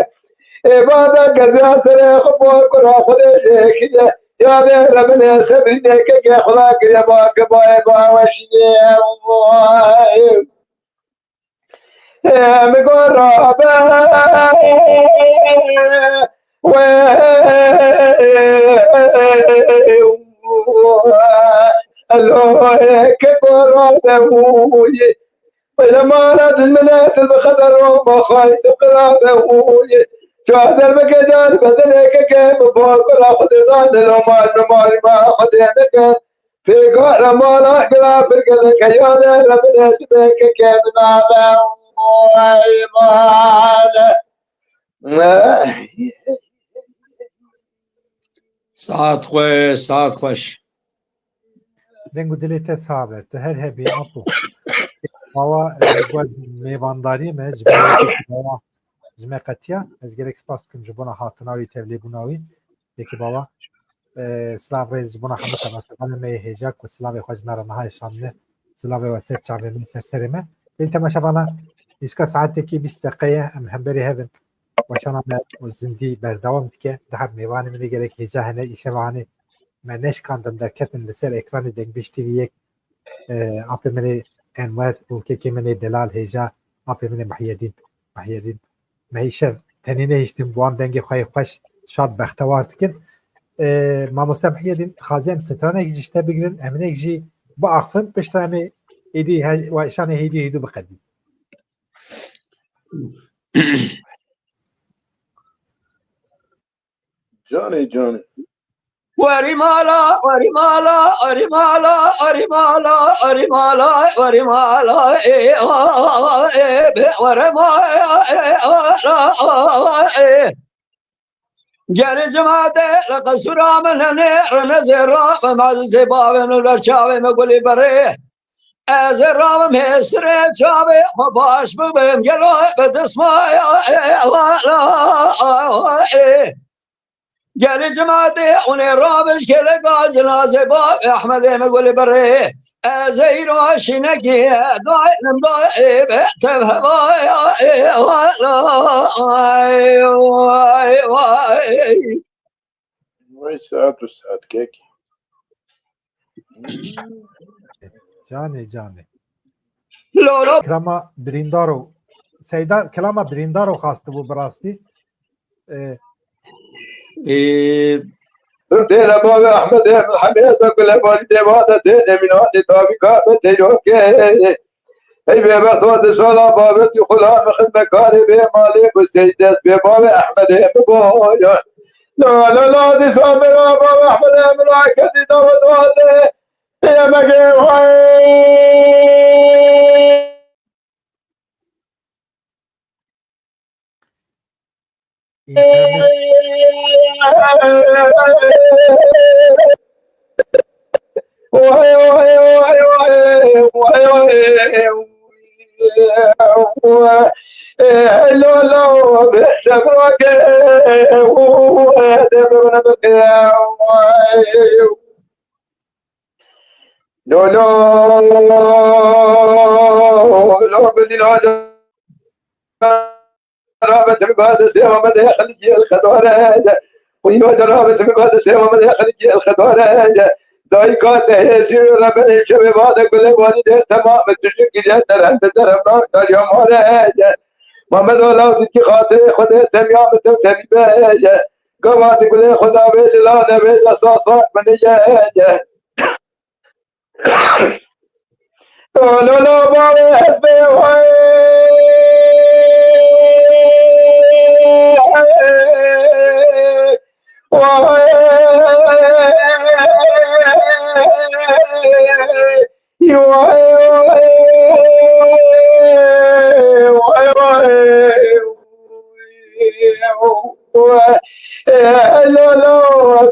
Ê bada geziya serê xwe bor kura Xwedê jêkirê. Ya bê reminê sebrînê ke ke xwe da kiriye ba ke bayê baweşiyê. Vay. Em gora be we elo ke gora be uye. Wêle mala dilmine dil bi xeber û ma xayî tu qirabe û yê. Çader bike can bedelê keke bi bor kura Xwedê dan dilo mal bi mal ma Xwedê bike. Pêgara mala gira bir gelek heyale re bile dibe keke bi nabe û ey male. Saet xweş, saet xweş. Deng û dilê te sax be. Tu her hebî Apo. Bawa e, ji bo mêvandariyê me ji bo yekê bawa ji me qetiya. Ez gelek spas dikim ji bona hatina wî, tevlêbûna wî. Yekê bawa. E, silav rêz ji bona hemû temaşevanê me yê hêja ku silavê xwe ji me re niha şandine. Silavê we ser çavê me, ser serê me. Lê temaşevana, îska saetekî bîst deqe ye, em hemberî hev in. Weşana me û zindî berdewam dike. Di heb mêvanê min ê gelek hêja hene, îşeva hanê me neşkandin derketin li ser ekranê Dengbêj T V yek. E, apê min ê Enwer û kekê min ê delal hêja, apê min ê Mihyedîn. Mihyedîn, me hîşev tenê nehiştin, bi wan dengê xwe yê xweş şad bextewar dikin. E, mamoste Mihyedîn, dixwazim stranek jî ji te bigirin, em hinek jî biaxivin, piştre em ê êdî he- weşanê hêdî hêdû biqedîn. Canê canê. Werî mala, werî mala, werî mala, werî mala, werî mala, werî mala, ê, a, ê, be, were ma, ê, a, a, a, ê. Gerê cemate, li qesûra min nê, rene zêra, bi mazûzê bavê min, ber çavê min gulî berê. Ez ê ravim hêsirê çavê xwe baş bibim, gelo bi dismaya ê, a, a, a, ê. Gelî cimatê hûnê rabiş geleka cinazê bavê Ehmedê min gulî birê. Ez ê îro şînekî daynim dayê be tev hevaya ê, ay, ay, ay. Vay saet û saet kek. Canê canê. Lolo. Kilama Birîndaro. Seyda kilama Birîndaro xastibû bi rastî. E, Ee, Têne bavê Ehmedê Hemêda gule barî dêva de têne mînatê tabî kabe teyroke. Ey bêbexto di sola babetî xulamê xizmekarê bê malê ku seydes bê bavê Ehmedê mi boya. La la la di samira bavê Ehmedê mi la kedî dawe dade. Yemegê vay. Înternet. Lolo, lolo, lolo, Rabet mi bade sema me de xelkî el xedare. Xwîno de rabet mi bade sema me de xelkî el xedare. Dayika te hêzî Rebelê çevê vade gule warî de temam tujik gile terem de terem dar darya mare. Mamed ola dikî xatirê Xwedê temya mi te temî be. Gava di gulê Xweda vê lila nevê de sasar bine ye. Lolo bavê ez bê Lolo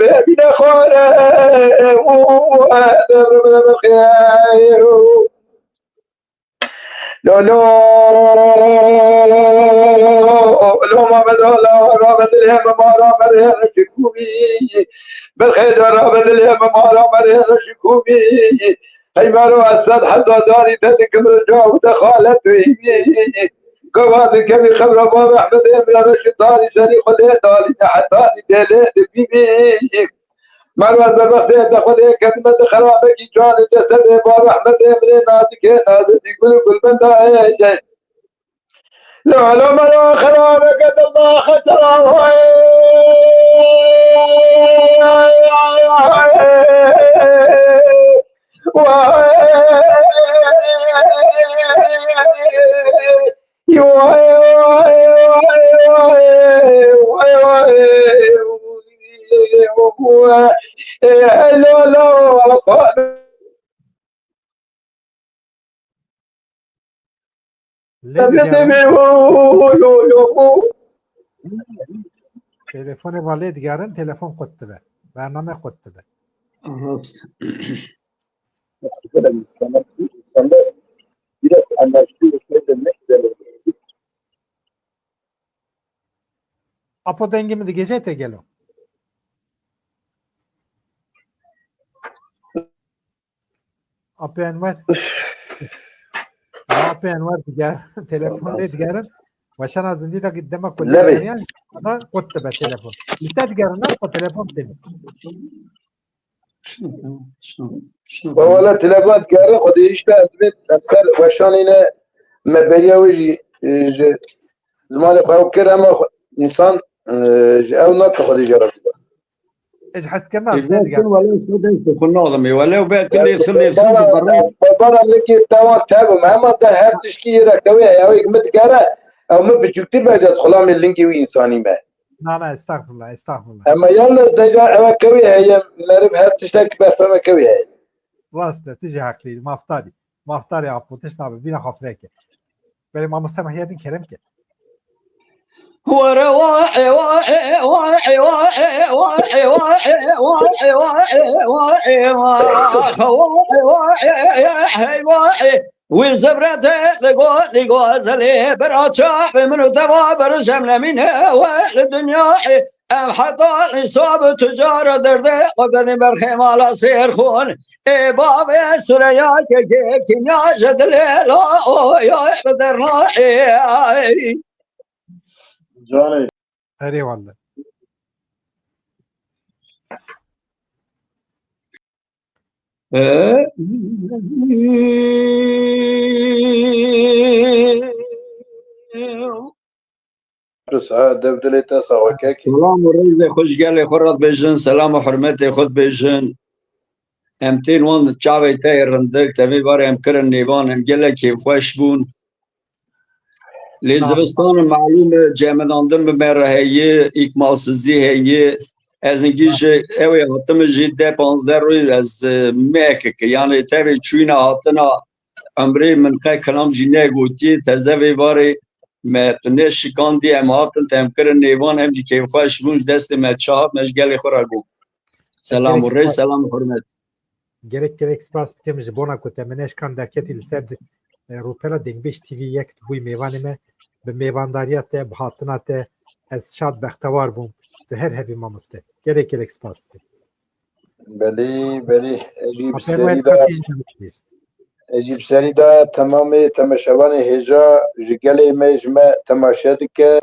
bêbîne xware û Lolo, lo Mamed ola, Mamed lê me mara me rê şikûmî. Bil xêr de Mamed lê me mara me rê şikûmî. Hey mero ez sed heza darî te dikim rica û dexalet û hîvî. Gava dikevî xebra bavê Ehmedê Emre Reşîd darî serî xwe lê dalî ne hetanî dê lê dibîbî. Merve zerrextê te xwedê kedime di xerabekî canê cesedê bavê Ehmedê Emrê nazikê nazikî gul û gulbenda ê. Lolo mero xerabeke dilda xetera. Lê digerin. Telefonê va lê digerin, telefon qut dibe. Bername qut dibe. Rast. Apo, dengê min digêje te gelo? Apê Enwer. Apê Enwer diger. Telefon lê digerin. Weşana zindî de dema ku Lebê. Digerin, ana qut dibe telefon. Li te digerin, na xwe telefon têne. Şunu, tamam, şunu, şunu. Wala telefon digerin, xwedî işte em dibê em ser weşanî ne me beriya wê jî, e, ji zimanê xwe ew kir, ema xwe, însan, e, ji ew nake xwedî jê re bibe. Ez hez dikirina, Ê, vê digerin. Wele ez xwe destê xwe nadim ê. Wele vê tu lê sirê sir Bana, bana lêkê tewan tevim, ema de her tişkî yê re kewê heye, ew ê min digere, ew min biçûktir be, ez xulamê lingê wî însanî me. Na, na, estexfirullah, estexfirullah. Ema yalnız deca ewe kewî heye, meriv her tiştek berfeme kewî heye. Rast e, tu jî heqlî, maftarî. Maftarî Apo, tişt nabe, bîna xafireke. Belê mamoste Mehyedîn kerem ke. Were wa e wa e wa e wa e wa e wa e wa e wa e wa e wa e wa e wa e wa e. Wî zebretê li go, li go zelê bira çavê min û deva ber cem nemîne we li dinyayê. Em heta nîsa bi tucara derdê xwe benî berxê mala sêrxûn. Ê bavê Sureya kekê kînya ji dilê la oy oy bi dernayê. Canê. Herê welle. Saet dev dilê te sawa kekî. Selam û rêzê xwe ji gelê xwe re dibêjin, selam û hurmetê xwe dibêjin. Em tên wan çavê te yê rindik, te vê barê em kirin nêvan, em gelek kêfxweş bûn. Lê zivistan malûm e, cemidandin bi me re heye, îkmalsizî heye. Ez hingî ji ew ê hatime jî deh panzdeh roj ez, e, mehkeke. Yanê tevê çûyîna hatina emrê min qe kilam jî negotiye. Teze vê varê me tu neşikandî, em hatin te em kirin nêvan, em jî kêfxweş bûn, ji destê me çi hat, me ji gelê xwe re got. Selam û rê, selam û hurmet. Gelek gelek spas dikim ji bona ku te min neşkan derketî li ser di-, e, rûpela Dengbêj T V yek bûyî mêvanê me. Bi mêvandariya te, bi hatina te ez şad bextewar bûm. Tu her hebî mamoste. Gelek gelek spas dikim. Belê, belê. Ez jî bi serî de, ez jî bi serî de temamê temaşevanê hêja ji gelê me ji me temaşe dike.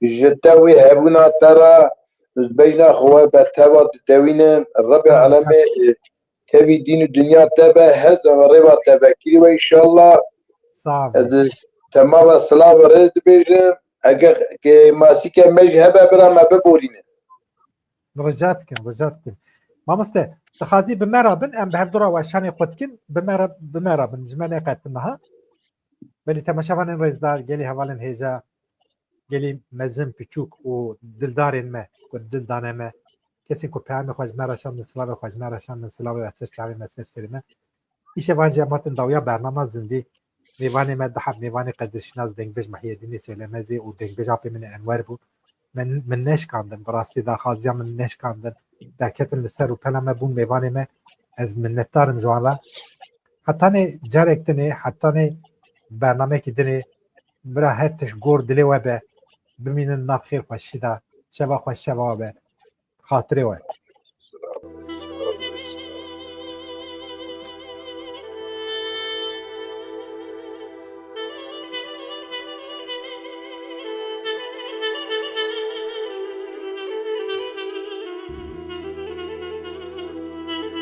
Ji te wê hebûna te re bejna xwe ber teva didewînin. Rebê alemê, e, tevî dîn û dinya te be, her zaman rêva te vekirî we înşallah. Sağ ol. Ez temava silav û rêz dibêjim. Eger ke masîke me jî hebe bira me biborîne. Rica dikim, rica dikim. Mamoste, dixwazî bi me re bin, em bi hevdû re weşanê xwe dikin, bi me re, bi me re bin, ji me neqetin niha. Belê temaşevanên rêzdar, gelî hevalên hêja, gelî mezin, piçûk û dildarên me, ku dil dane me, kesên ku peyamê xwe ji me re şandin, silavê xwe ji me re şandin, silavê we ser çavê me, ser serê me. Îşevan jî em hatin dawiya bernama zindî. Mêvanê me diheb mêvanê qedirşînas dengbêj Mehyedînê Seylemezê û dengbêj apê min ê Enwer bû. Min, min neşkandin, bi rastî daxwaziya min neşkandin. Derketin li ser rûpela me bûn mêvanê me. Ez minnetdar im ji wan re. Hetanê carek dinê, hetanê bernamekî dinê, bira her tişt gor dilê we be. Bimînin nav xêr xweşî de. Şeva xweş şeva we be. Xatirê we.